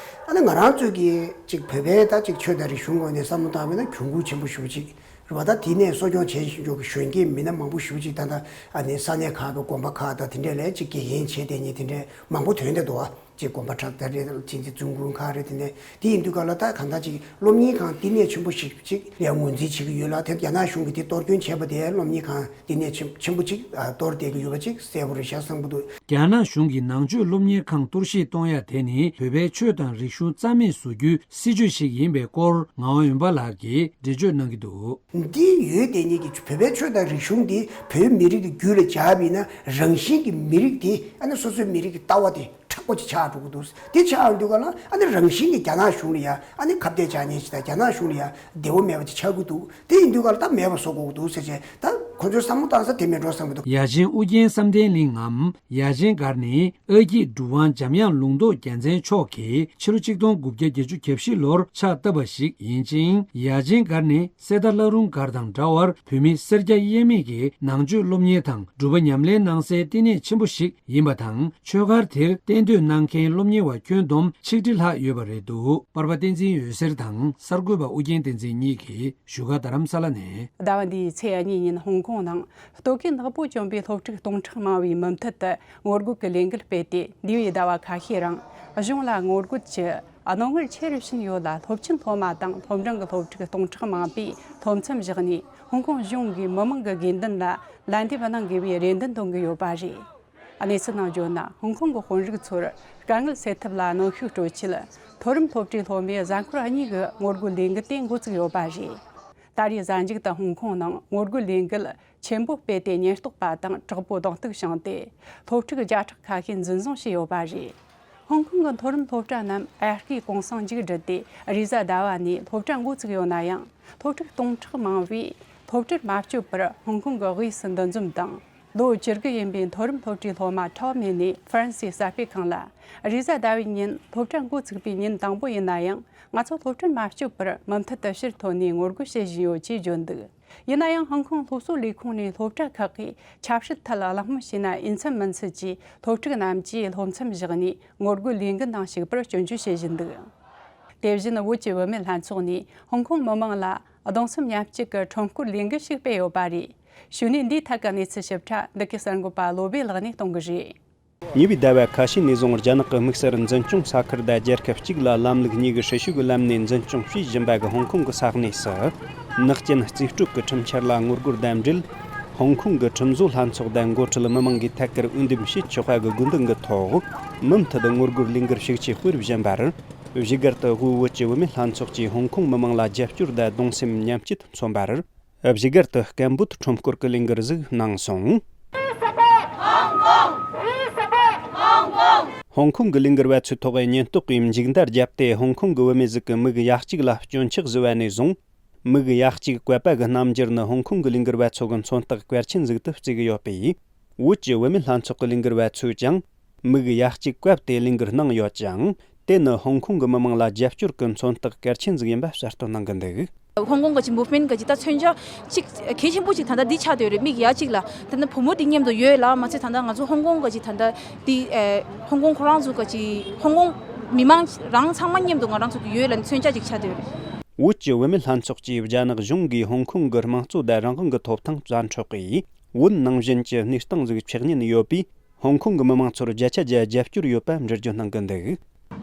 ཨ་ནི་ང་རང་ཚོས་ཀྱི་ཅིག་བོད་པའི་ད་ཅིག་ཆོས་དང་རིག་གཞུང་ངོས་ནས་བསམ་བློ་བཏང་བ་ཡིན་ན་གྱོང་གུན་ཆེན་པོ་ཞེ་པོ་ཅིག་རེད་བ། ད་དེ་ནས་གསོ་སྐྱོང་བྱེད་བཞིན་འཇོག་གི་གཞོན་སྐྱེས་མི་སྣ་མང་པོ་ཞེ་པོ་ཅིག་ད་ལྟ་ཨ་ནི་ས་གནས་ཁག་གི་དགོན་པ་ཁག་དང་དེ་འདྲས་ལ་ཅིག་དགེ་རྒན་བྱས་བསྡད་མཁན་དེ་འདྲས་མང་པོ་ཐོན་བསྡད་འདུག་བ། ཅིག་དགོན་པ་ཁྲག་དར་རེད། ཅིག་ཅིག་བཙུན་དགོན་ཁག་རེད། དེ་ནས་དེ་ཡིན་དུས་ག་ལ་ད་གང་ལྟར་ཅིག་སློབ་གཉེར་ཁང་བསྟི་གནས་ཆེན་པོ་ཞིག་ཅིག་ལ་ངོས་འཛིན་བྱེད་ཀྱི་ཡོད་ལ། དེ་རྒྱ་ནག་གཞུང་གིས་དེ་གཏོར་སྐྱོན་བྱས་པ་དེ་སློབ་གཉེར་ཁང་བསྟི་གནས་ཆེན་ཆེན་པོ་ཅིག་གཏོར་བསྡད་ཀྱི་ཡོད་པ་ཅིག་གསལ་པོ་རེད་ཤག་བསམ་གྱི་འདུག་རྒྱ་ནག་གཞུང་གིས་ནང་ཆོས་སློབ་གཉེར་ཁང་གཏོར་བཤིག་གཏོང་ཡ་དེ་ནི་བོད་པའི་ཆོས་དང་རིག་གཞུང་རྩ་མེད་བཟོ་རྒྱུའི་སྲིད་བྱུས་ཤིག་ཡིན་པའི་སྐོར་ངག་དབང་འོན་པ་ལགས་ཀྱིས་འགྲེལ་བརྗོད་གནང་གི་འདུག་འདི་ཡོད་དེ་ཉིད་ཀྱི་བོད་པའི་ཆོས་དང་རིག་གཞུང་འདི་བོད་མི་རིགས་ཀྱི་རྒྱུད་ལ་འཇགས་པ་ཡིན་ན་རང་བཞིན་གྱི་མི་རིགས་དེ་ཨ་ནི་སོ་སོའི་མི་རིགས་ཀྱི་ལྟ་བ་དེ་མཁྲེགས་པོ་ཅིག་ཆགས་འགྲོ་གི་འདུག་དེ་ཆགས་ཡོང་དུས་ག་ལ་ཨ་ནི་རང་བཞིན་གྱིས་རྒྱ་ནག་གཞུང་ལ་ཡ་ཨ་ནི་ཁ་གཏད་བཅག་མཁན་ཅིག་དང་རྒྱ་ནག་གཞུང་ལ་ཡ་བདེ་བོ་མེད་པ་ཅིག་ཆགས་ཀྱི་འདུག་དེ་ཡིན་དུས་ག་ལ་ད་མེད་པ་བཟོ་དགོས་ཀྱི་འདུག་ཟེར་བྱས་ད་ཁོ་ཚོའི་བསམ་བློ་བཏང་ས་དེ་མིན་འགྲོ་བསམ་གྱི་འདུག་ཡ་ཆེན་ཨུ་རྒྱན་བསམ་གཏན་གླིང་ངམ་ཡ་ཆེན་སྒར་ནི་ཨ་སྐྱིད་གྲུབ་དབང་འཇམ་དབྱངས་ལུང་རྟོགས་རྒྱལ་མཚན་མཆོག་གིས་ཕྱི་ལོ་ཆིག་སྟོང་དགུ་བརྒྱ་བརྒྱད་ཅུ་གྱ་བཞི་ལོར་ཕྱག་བཏབ་པ་ཞིག་ཡིན་ཅིང་། ཡ་ཆེན་སྒར་ནི་གསེར་རྟ་བླ་རུང་སྒར་དང་འདྲ་བར་བོད་མི་སེར་སྐྱ་དབྱེ་མེད་ཀྱིས་ནང་ཆོས་སློབ་གཉེར་དང་སྒྲུབ་པ་ཉམས་ལེན་གནང་སའི་བསྟི་གནས་ཆེན་པོ་ཞིག་ཡིན་པ་དང་། ཆོས་སྒར་དེར་གཏན་སྡོད་གནང་མཁན་སློབ་གཉེར་བ་ཁྱོན་བསྡོམས་ཆིག་ཁྲི་ལྷག་ཡོད་པ་རེད་འདུག་པར་པ་བསྟན་འཛིན་འོད་ཟེར་དང་གསར་འགོད་པ་ཨུ་རྒྱན་བསྟན་འཛིན་གཉིས་ཀྱིས་བཞུགས་སྒར་རྡ་རམ་ས་ལ་ནས། ཟླ་བ་འདིའི་ཚེས་གཉིས་ཉིན་ཧོང་ཀོང་ནང་ལྟོ་གོས་ནག་པོ་གྱོན་པའི་སློབ་ཕྲུག་སྟོང་ཕྲག་མང་བས་མུ་མཐུད་དུ་ངོ་རྒོལ་གྱི་ལས་འགུལ་སྤེལ་ཏེ། འདས་པའི་ཟླ་བ་ཁ་ཤས་རིང་གཞུང་ལ་ངོ་རྒོལ་གྱི་རྣོ་ངར་ཆེ་རུ་ཕྱིན་ཡོད་ལ། སློབ་ཆེན་སློབ་མ་དང་སློབ་འབྲིང་གི་སློབ་ཕྲུག་སྟོང་ཕྲག་མང་པོས་སློབ་མཚམས་བཞག་ནས་ཧོང་ཀོང་གཞུང་གིས་མི་མང་གི་དགོས་འདུན་ལ་ལན་འདེབས་གནང་དགོས་པའི་རེ་འདུན་གཏོང་གི་ཡོད་པ་རེད། གནས་ཚུལ་ནང་བརྗོད་ན། ཧོང་ཀོང་གི་དཔོན་རིགས་ཚོར་དཀའ་ངལ་སེལ་ཐབས་ལ་གནོན་ཤུགས་སྤྲོད་ཆེད། མཐོ་རིམ་སློབ་གྲྭའི་སློབ་མའི་གཟའ་འཁོར་གཉིས་ཀྱི་ངོ་རྒོལ་ལས་འགུལ་དེ་འགོ་བཙུགས་ཡོད་པ་རེད། ད་རེས་གཟའ་མཇུག་ཏུ་ཧོང་ཀོང་ནང་ངོ་རྒོལ་ལས་འགུལ་ཆེན་པོ་སྤེལ་ཏེ། ཉེན་རྟོག་པ་དང་དྲག་པོ་གདོང་གཏུག་བྱུང་སྟེ། སློབ་ཕྲུག་བརྒྱ་ཕྲག་ཁ་ཤས་འཛིན་བཟུང་བྱས་ཡོད་པ་རེད། ཧོང་ཀོང་གི་མཐོ་རིམ་སློབ་གྲྭ་རྣམས་ཨ་ཁུའི་གུང་སེང་མཇུག་བསྒྲིལ་ཏེ། རེས་གཟའ་ཟླ་བ་ནས་སློབ་གྲྭ་འགོ་བཙུགས་ཡོད་ན་ཡང་། སློབ་ཕྲུག་སྟོང་ཕྲག་མང་བོས་སློབ་གྲྭར་མ་བསྐྱོད་པར་ཧོང་ཀོང་གི་དབུས་སུ་འདུ་འཛོམས་དང་། ལོ་བཅུ་དགུ་ཡིན་པའི་མཐོ་རིམ་སློབ་གྲྭའི་སློབ་མ་ཁྲའོ་མེ་ནས་ཧྥ་རན་སིའི་གསར་སྤེལ་ཁང་ལ། རེས་གཟའ་ཟླ་བའི་ཉིན་སློབ་གྲྭ་འགོ་ཚུགས་པའི་ཉིན་དང་པོ་ཡིན་ན་ཡང་། ང་ཚོ་སློབ་གྲྭར་མ་བསྐྱོད་པར་མུ་མཐུད་དུ་ཕྱིར་ཐོན་ནས་ངོ་རྒོལ་བྱེད་བཞིན་ཡོད་ཅེས་བརྗོད་འདུག་ཡིན་ན་ཡང་། ཧོང་ཀོང་སློབ་གསོ་ལས་ཁུངས་ནས་སློབ་གྲྭ་ཁག་གིས་ཆབ་སྲིད་ཐད་གླེང་མོལ་བྱས་ན་འོས་འཚམ་མིན་ཚུལ་གྱིས། སློབ་ཕྲུག་རྣམས་ཀྱིས་སློབ་མཚམས་བཞག་ནས་ངོ་རྒོལ་ལས་འགུལ་ནང་ཞུགས་པར་སྐྱོན་བརྗོད་བྱེད་བཞིན་འདུག་དེ་བཞིན། བོད་ཀྱི་བུད་མེད་ལྷན་ཚོགས་ནས་ཧོང་ཀོང་མི་མང་ལ་གདུང་སེམས་མཉམ་སྐྱེད་ཀྱི་ཁྲོམ་སྐོར་ལས་འགུལ་ཞིག་སྤེལ་ཡོད་པ་རེད། གཞུག་ནས་འདིའི་ཐད་ཀྱི་གནས་ཚུལ་ཞིབ་ཕྲ་འདི་གའི་གསར་འགོད་པ་བློ་བྷེ་ལགས་ནས་གཏོང་གི་རེད། ཉེ་བའི་ཟླ་བ་ཁ་ཤས་ནས་བཟུང་རྒྱ་ནག་གི་དམིགས་བསལ་འཛིན་སྐྱོང་ས་ཁུལ་དང་རྒྱལ་ཁབ་གཅིག་ལ་ལམ་ལུགས་གཉིས་ཀྱི་སྲི་ཞུ་གི་ལམ་ནས་འཛིན་སྐྱོང་བྱེད་བཞིན་པ་གི་ཧོང་ཀོང་གི་ས་གནས་སུ། ནག་ཅན་རྩིས་སྤྲོད་ཀྱི་ཁྲིམས་འཆར་ལ་ངོ་རྒོལ་དང་འབྲེལ། ཧོང་ཀོང་གི་ཁྲིམས་བཟོ་ལྷན་ཚོགས་དང་འགོ་ཁྲིད་མི་མང་གིས་ཐད་ཀར་འོས་འདེམས་བྱེད་ཆོག་པ་གི་དགོས་འདུན་གྱི་ཐོག་མུ་མཐུད་ངོ་རྒོལ་ལས་འགུལ་ཤུགས་ཆེ་སྤེལ་བཞིན་པར། བཞུགས་སྒར་དུ་དབུས་བོད་ཀྱི་བུད་མེད་ལྷན་ཚོགས་ཀྱིས་ཧོང་ཀོང་མི་མང་ལ་རྒྱབ་སྐྱོར་དང་གདུང་སེམས་མཉམ་སྐྱེད་མཚོན་པར། བཞུགས་སྒར་དུ་སྐད་འབོད་ཁྲོམ་སྐོར་གྱི་ལས་འགུལ་ཞིག་གནང་སོང་། ཧོང་ཀོང་གི་ལས་འགུལ་བ་ཚོའི་ཐོག་ཉེན་རྟོག་གིས་མཇུག་མདའ་བརྒྱབ་སྟེ། ཧོང་ཀོང་གི་བུད་མེད་ཞིག་གི་མིག་ཡ་གཅིག་ལ་སྐྱོན་ཆག་བཟོས་པ་ནས་བཟུང་། མིག་ཡ་གཅིག་བཀོད་པ་གི་རྣམ་འགྱུར་ནི་ཧོང་ཀོང་གི་ལས་འགུལ་བ་ཚོ་གི་མཚོན་རྟགས་གལ་ཆེན་ཞིག་ཏུ་བརྩི་གི་ཡོད་པས། བོད་ཀྱི་བུད་མེད་ལྷན་ཚོགས་ཀྱི་ལས་འགུལ་བ་ཚོས་ཀྱང་མིག་ཡ་གཅིག་བཀབ་སྟེ་ལས་འགུལ་གནང་ཡོད་ཅིང་། དེ་ནི་ཧོང་ཀོང་གི་མི་མང་ལ་རྒྱབ་སྐྱོར་གྱི་མཚོན་རྟགས་གལ་ཆེན་ཞིག་ཡིན་པ་གསལ་སྟོན་གནང་གི་འདུག་ཧོང་ཀོང་གི་ཅིག་མུབ་མེན་གི་ཅིག་ད་མཚོན་ཆ་ཅིག་གལ་ཆེན་པོ་ཅིག་ད་ལྟ་འདི་ཆགས་བསྡད་ཡོད་རེད། མིག་ཡ་གཅིག་ལ་ད་ལྟ་བུ་མོ་འདི་མཉམ་དུ་ཡོད་ལ་མ་ཚད། ད་ལྟ་ང་ཚོ་ཧོང་ཀོང་གི་ཅིག་ད་ལྟ་འདི་ཨེ་ཧོང་ཀོང་ཁོ་རང་ཚོ་གི་ཅིག་ཧོང་ཀོང་མི་མང་རང་ཚང་མ་མཉམ་དུ་ང་རང་ཚོ་གི་ཡོད་ལ་མཚོན་ཆ་ཅིག་ཆགས་བསྡད་ཡོད་རེད། བོད་ཀྱི་བུད་མེད་ལྷན་ཚོགས་ཀྱིས་རྒྱ་ནག་གཞུང་གིས་ཧོང་ཀོང་གི་དམངས་གཙོ་དང་རང་དབང་གི་ཐོབ་ཐང་རྩ་འཕྲོག་གིས། བོད་ནང་བཞིན་གྱི་གནས་སྟངས་ཤིག་ཆགས་ཉེན་ཡོད་པས། ཧོང་ཀོང་གི་མི་མང་ཚོར་བརྒྱ་ཆ་བརྒྱ་རྒྱབ་སྐྱོར་ཡོད་པ་འགྲེལ་བརྗོད་གནང་གི་འདུག་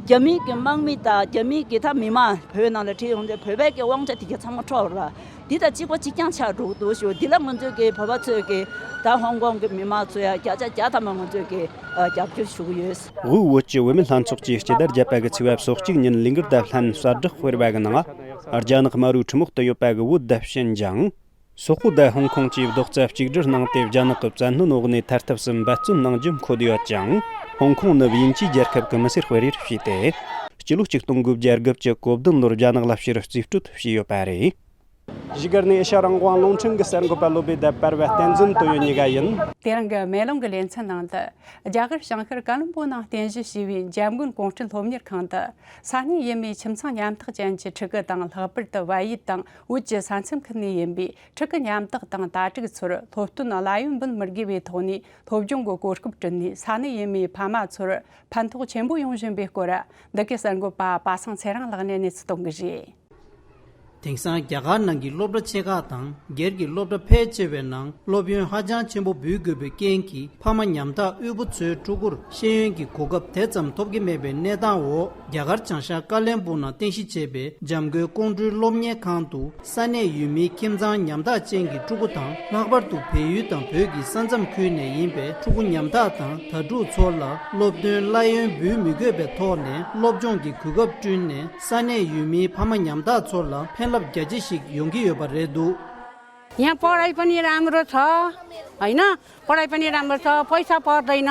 རྒྱ་མི་གི་དམག་མི་དང་རྒྱ་མི་གི་ད་མི་མང་བོད་ནང་ལ་ཁྲིད་ཡོང་དུས་བོད་པའི་གི་དབང་ཆ་དེ་ག་ཚང་མ་འཕྲོག་ར། འདི་དང་གཅིག་པ་གཅིག་རྐྱང་ཆགས་འགྲོ་གི་འདུག་ཞུ། འདི་ལ་ང་ཚོས་གི་བོད་པ་ཚོས་གི་ད་ཧོང་ཀོང་གི་མི་མང་ཚོ་ཡ་བརྒྱ་ཆ་བརྒྱ་ཐམ་པ་ང་ཚོས་གི་རྒྱབ་སྐྱོར་ཞུ་གི་ཡོད། དབུས་བོད་ཀྱི་བུད་མེད་ལྷན་ཚོགས་ཀྱིས་སྤྱི་ཟླ་བརྒྱད་པ་གི་ཚེས་པ་སོ་གཅིག་ཉིན་ལས་འགུལ་དང་ལྷན་གསལ་བསྒྲགས་སྤེལ་བ་གི་ནང་། རྒྱ་ནག་དམར་པོའི་ཁྲིམས་འོག་ཏུ་ཡོད་པ་གི་བོད་དང་ཤིན་ཅང་། སོག་པོ་དང་ཧོང་ཀོང་བཅས་རྡོག་རྩ་གཅིག་སྒྲིལ་གནང་སྟེ། རྒྱ་ནག་གི་བཙན་གནོན་འོག་ནས་ཐར་ཐབས་སུ་འབད་བརྩོན་གནང་རྒྱུ་འཁོད་ཡོད་ཅིང་། ཧོང་ཀོང་ནི་དབྱིན་ཇིའི་རྒྱལ་ཁབ་ཀྱི་མི་སེར་སྤེལ་རེས་བྱས་ཏེ། སྤྱི་ལོ་ཆིག་སྟོང་དགུ་བརྒྱ་དགུ་བཅུ་གོ་བདུན་ལོར་རྒྱ་ནག་ལ་ཕྱིར་རྩིས་སྤྲོད་བྱས་ཡོད་པ་རེད། བཞུགས་སྒར་ནས་ཨེ་ཤ་རང་དབང་རླུང་འཕྲིན་གྱི་གསར་འགོད་པ་བློ་བྷེ་དད་པར་བ་བསྟན་འཛིན་དོན་ཡོད་གཉིས་ཀ་ཡིན། དེ་རིང་གི་མེ་ལོང་གི་ལེ་ཚན་ནང་དུ། རྒྱ་གར་བྱང་ཤར་ཀ་ལོན་པོ་ནང་རྟེན་གཞི་བྱས་པའི་འཇམ་མགོན་ཀོང་སྤྲུལ་སློབ་གཉེར་ཁང་དུ། ས་གནས་ཡུལ་མིའི་ཁྱིམ་ཚང་ཉམ་ཐག་ཅན་གྱི་ཕྲུ་གུ་དང་། ལྷག་པར་དུ་བལ་ཡུལ་དང་བོད་ཀྱི་ས་མཚམས་ཁུལ་ནས་ཡིན་པའི་ཕྲུ་གུ་ཉམ་ཐག་དང་དྭ་ཕྲུག་ཚོར་སློབ་སྟོན་གླ་ཡོན་འབུལ་མི་དགོས་པའི་ཐོག་ནས་སློབ་སྦྱོང་གི་གོ་སྐབས་བསྐྲུན་ནས། ས་གནས་ཡུལ་མིའི་ཕ་མ་ཚོར་ཕན་ཐོགས་ཆེན་པོ་ཡོང་བཞིན་པའི་སྐོར། འདི་གའི་གསར་འགོད་པ་པ་སངས་ཚེ་རིང་ལགས་ནས་གནས་ཚུལ་གཏོང་གི་རེད། དེང་སང་རྒྱ་གར་ནང་གི་སློབ་གྲྭ་ཆེ་ཁག་དང་སྒེར་གྱི་སློབ་གྲྭ་ཕལ་ཆེ་བའི་ནང་སློབ་ཡོན་ཧ་ཅང་ཆེན་པོ་འབུལ་དགོས་པའི་རྐྱེན་གྱིས། ཕ་མ་ཉམ་ཐག་དབུལ་པོ་ཚོའི་ཕྲུ་གུར་ཤེས་ཡོན་གྱི་གོ་སྐབས་དེ་ཙམ་ཐོབ་ཀྱི་མེད་པའི་གནས་སྟངས་འོག་རྒྱ་གར་བྱང་ཤར་ཀ་ལོན་སྦུག་ནང་རྟེན་གཞི་བྱས་པའི་འཇམ་མགོན་ཀོང་སྤྲུལ་སློབ་གཉེར་ཁང་དུ། ས་གནས་ཡུལ་མིའི་ཁྱིམ་ཚང་ཉམ་ཐག་ཅན་གྱི་ཕྲུ་གུ་དང་། ལྷག་པར་དུ་བལ་ཡུལ་དང་བོད་ཀྱི་ས་མཚམས་ཁུལ་ནས་ཡིན་པའི་ཕྲུ་གུ་ཉམ་ཐག་དང་དྭ་ཕྲུག་ཚོ་ལ་སློབ་སྟོན་གླ་ཡོན་འབུལ་མི་དགོས་པའི་ཐོག་ནས་སློབ་སྦྱོང་གི་གོ་སྐབས་བསྐྲུན་ནས། ས་གནས་ཡུལ་མིའི་ཕ་མ་ཉམ་ཐག་ཚོ་ལ་ཕན་རླབས་རྒྱ་ཆེ་ཞིག་ཡོང་གི་ཡོད་པ་རེད་འདུག། यहाँ पढाइ पनि राम्रो छ, होइन? पढाइ पनि राम्रो छ, पैसा पर्दैन।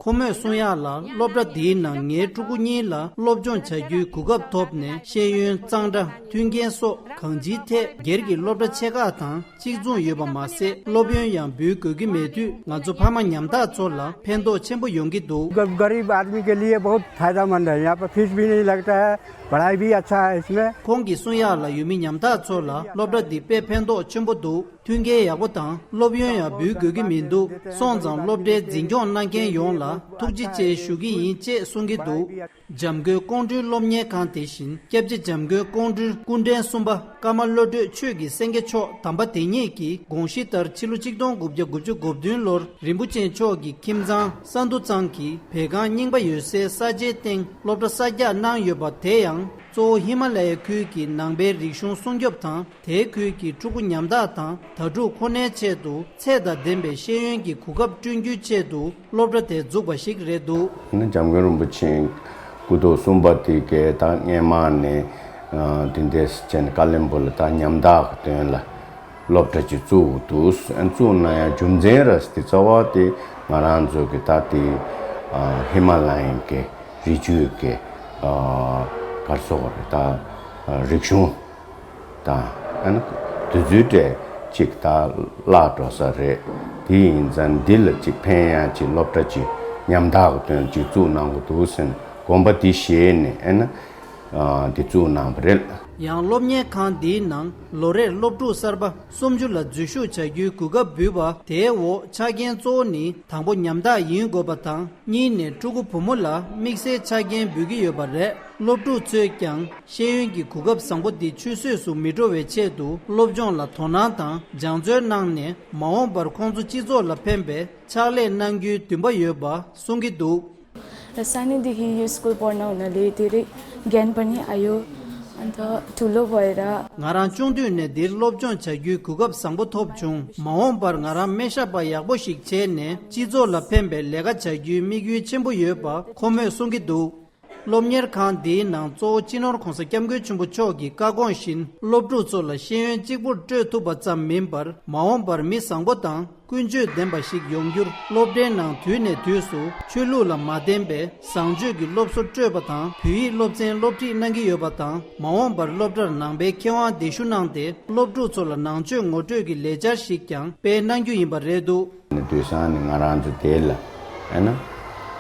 ཁོ་མོས་གསུང་ཡག་ལ། སློབ་གྲྭ་འདིའི་ནང་ངའི་ཕྲུ་གུ་གཉིས་ལ་སློབ་སྦྱོང་བྱ་རྒྱུའི་གོ་སྐབས་ཐོབ་ནས། ཤེས་ཡོན་གཙང་སྦྲ། མཐུན་རྐྱེན་སོགས་གང་ཅིའི་ཐད་སྒེར་གྱི་སློབ་གྲྭ་ཆེ་ཁག་དང་གཅིག་མཚུངས་ཡོད་པ་མ་ཟད། སློབ་ཡོན་ཡང་འབུལ་དགོས་ཀྱི་མེད་དུས། ང་ཚོ་ཕ་མ་ཉམ་ཐག་ཚོ་ལ་ཕན་ཐོགས་ཆེན་པོ་ཡོང་གི་འདུག། ग- गरीब आदमी के लिए बहुत फायदेमंद है। यहाँ पर फीस भी नहीं लगता है, पढ़ाई भी अच्छा है इसमें। ཁོང་གིས་གསུང་ཡག་ལ། ཡུལ་མི་ཉམ་ཐག་ཚོ་ལ་སློབ་གྲྭ་འདི་དཔེ་ཕན་ཐོགས་ཆེན་པོ་འདུག། མཐུན་རྐྱེན་ཡག་པོ་དང་སློབ་ཡོན་ཡང་འབུལ་དགོས་ཀྱི་མི་འདུག། སོང་ཙང་སློབ་གྲྭའི་འཛིན་སྐྱོང་གནང་མཁན་ཡོངས་ལ་ཐུགས་རྗེ་ཆེ་ཞུ་གི་ཡིན་ཅེས་གསུང་གི་འདུག། འཇམ་མགོན་ཀོང་སྤྲུལ་སློབ་གཉེར་ཁང་དེ་བཞིན་སྐྱབས་རྗེ་འཇམ་མགོན་ཀོང་སྤྲུལ་སྐུ་ཕྲེང་གསུམ་པ་ཀརྨ་བློ་གྲོས་ཆོས་ཀྱི་སེང་གེ་མཆོག་དམ་པ་དེ་ཉིད་ཀྱི་དགོངས་གཞི་ལྟར། ཕྱི་ལོ་ཆིག་སྟོང་དགུ་བརྒྱ་དགུ་བཅུ་གོ་བདུན་ལོར་རིན་པོ་ཆེ་མཆོག་གི་ཁྱིམ་ཚང་ས་འདུ་ཚང་གི་བལ་ཁང་རྙིང་པ་ཡོད་སའི་ས་ཆའི་སྟེང་སློབ་གྲྭ་གསར་རྒྱག་གནང་ཡོད་པ། དེ་ཡང་གཙོ་བོ་ཧི་མ་ལ་ཡའི་ཁུལ་གྱི་ནང་པའི་རིག་གཞུང་སྲུང་སྐྱོབ་དང་། དེའི་ཁུལ་གྱི་ཕྲུ་གུ་ཉམ་ཐག་དང་དྭ་ཕྲུག་ཁོ་ནའི་ཆེད་དུ་ཚད་དང་ལྡན་པའི་ཤེས་ཡོན་གྱི་གོ་སྐབས་བསྐྲུན་རྒྱུའི་ཆེད་དུ་སློབ་གྲྭ་དེ་འཛུགས་པ་ཞིག་རེད་འདུག། ནི་འཇམ་མགོན་རིན་པོ་ཆེ་སྐུ་ཐོག་གསུམ་པ་དེ་གའི་ད་སྔས་མ་ནས་ཨ་དེ་འདྲས་བྱས་ནས་ཀ་ལོན་སྦུག་ལ་ད་ཉམ་ཐག་གི་དོན་ལ་སློབ་གྲྭ་ཅིག་བཙུགས་འདུག། བཙུགས་ན་ཡང་རྒྱུ་མཚན་ར་དེ་རྩ་བ་དེ་ང་རང་ཚོ་གི་ད་དེ་ཨ་ཧི་མ་ལ་ཡན་གྱི་རི་རྒྱུད་ཀྱི་ཨ་གར་སོགས་རེད། ད་ཨ་རིག་གཞུང་དང་ཨ་ནི་དུས་ཚོད་དེ་གཅིག་ད་བརླག་འགྲོ་ས་རེད། དེ་ཡིན་ཙང་འདི་ལ་གཅིག་ཕན་ཡག་ཅིག་སློབ་གྲྭ་ཅིག་ཉམ་ཐག་གི་དོན་གཅིག་བཙུགས་གནང་དགོས་འདུག་ཟེར་ནས་དགོངས་པ་འདི་བཞེས་ནས་ཨ་ནི་ཨ་འདི་བཙུགས་གནང་བ་རེད། ཡང་སློབ་གཉེར་ཁང་འདིའི་ནང་ལོ་རེར་སློབ་ཕྲུག་གསར་པ་སུམ་ཅུ་ལ་འཛུལ་ཞུགས་བྱ་རྒྱུའི་གོ་སྐབས་འབུལ་བ། དེའི་འོག་ཆ་རྐྱེན་གཙོ་བོ་ནི་དང་པོ་ཉམ་ཐག་ཡིན་དགོས་པ་དང་། གཉིས་ནས་ཕྲུ་གུ་བུ་མོ་ལ་དམིགས་བསལ་ཆ་རྐྱེན་འབུལ་གྱི་ཡོད་པ་རེད། སློབ་ཕྲུག་ཚོས་ཀྱང་ཤེས་ཡོན་གྱི་གོ་སྐབས་བཟང་པོ་འདི་ཆུད་ཟོས་སུ་མི་འགྲོ་བའི་ཆེད་དུ་སློབ་སྦྱོང་ལ་དོ་སྣང་དང་སྦྱང་བརྩོན་གནང་ནས། མ་འོངས་པར་ཁོང་ཚོ་སྤྱི་ཚོགས་ལ་ཕན་པའི་ཕྱག་ལས་གནང་རྒྱུའི་འདུན་པ་ཡོད་པ་གསུང་གི་འདུག། र सानैदेखि यो स्कुल पढ्न हुनाले धेरै ज्ञान पनि आयो। अन्त ठुलो भएर ང་རང་ཆུང་དུས་ནས་འདིར་སློབ་སྦྱོང་བྱ་རྒྱུའི་གོ་སྐབས་བཟང་པོ་ཐོབ་བྱུང་། མ་འོངས་པར་ང་རང་སྨན་ཞབས་པ་ཡག་པོ་ཞིག་བྱས་ནས་སྤྱི་ཚོགས་ལ་ཕན་པའི་ལས་ཀ་བྱ་རྒྱུའི་དམིགས་ཡུལ་ཆེན་པོ་ཡོད་པ་ཁོ་མོས་གསུང་གི་འདུག། སློབ་གཉེར་ཁང་འདིའི་ནང་གཙོ་བོ་སྤྱི་ནོར་༧གོང་ས་༧སྐྱབས་མགོན་ཆེན་པོ་མཆོག་གི་བཀའ་དགོངས་བཞིན། སློབ་ཕྲུག་ཚོ་ལ་ཤེས་ཡོན་གཅིག་པུར་སྤྲོད་ཐུབ་པ་ཙམ་མིན་པར། མ་འོངས་པར་མི་བཟང་པོ་དང་ཀུན་སྤྱོད་ལྡན་པ་ཞིག་ཡོང་རྒྱུར། སློབ་གྲྭའི་ནང་དུས་ནས་དུས་སུ་ཆོས་ལུགས་ལ་མ་བརྟེན་པའི་བཟང་སྤྱོད་ཀྱི་སློབ་གསོ་སྤྲོད་པ་དང་། བོད་ཡིག་སློབ་ཚན་སློབ་ཁྲིད་གནང་གི་ཡོད་པ་དང་། མ་འོངས་པར་སློབ་གྲྭར་ནང་པའི་མཁས་དབང་གདན་ཞུ་གནང་སྟེ། སློབ་ཕྲུག་ཚོ་ལ་ནང་ཆོས་ངོ་སྤྲོད་ཀྱི་ལས་འཆར་ཞིག་ཀྱང་སྤེལ་གནང་རྒྱུ་ཡིན་པ་རེད་འདུག། དུས་སང་ནི་ང་རང་ཚོ་དེ་ལ་ཨེ་ན་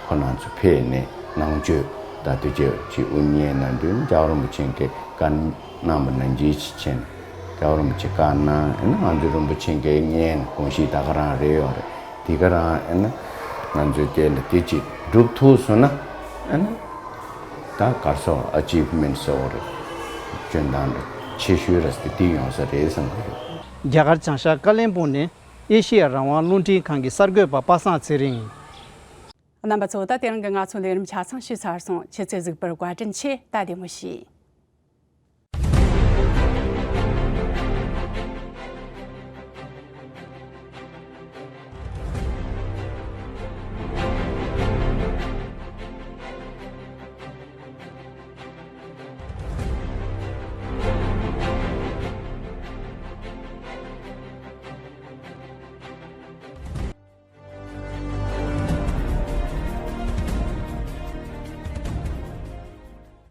ཁོ་རང་ཚོ་ཕེབས་ནས་ནང་ཆོས་ད་དུས་ཆོས་ཀྱི་དབུ་བརྙེས་གནང་དུས་ནི་རྒྱལ་བ་རིན་པོ་ཆེ་གིས་བཀའ་གནང་བ་ནང་བཞིན་ཅིག་བྱས་ནས། རྒྱལ་བ་རིན་པོ་ཆེ་བཀའ་གནང་ཨེ་ན་ང་ཚོ་རིན་པོ་ཆེ་གིས་བརྙེས་ནས་དགོངས་གཞི་ད་ག་རང་རེད་ཡོད་རེད། དེ་ག་རང་ཨེ་ན་ང་ཚོའི་དེ་ལ་དེ་ཅིག་སྒྲུབ་ཐུབ་སོང་ན་ཨེ་ན་ད་གར་སོགས་ཨ་ཅིབ་མེན་ཊི་ཟེར་བ་རེད། སྐྱོན་དང་ཆེ་ཤོས་རེད་དེ་དེ་ཡོང་ས་རེད་བསམ་གྱི་ཡོད། རྒྱ་གར་བྱང་ཤར་ཀ་ལོན་སྦུག་ནས་ཨེ་ཤེ་ཡ་རང་དབང་རླུང་འཕྲིན་ཁང་གི་གསར་འགོད་པ་པ་སངས་ཚེ་རིང་ཡིན། རྣམ་པ་ཚོ། ད་དེ་རིང་གི་ང་ཚོའི་ལས་རིམ་ཆ་ཚང་ཞུས་ཚར་སོང་། ཁྱེད་ཚོས་གཟིགས་པར་བཀའ་དྲིན་ཆེ། ད་བདེ་མོ་བྱོས།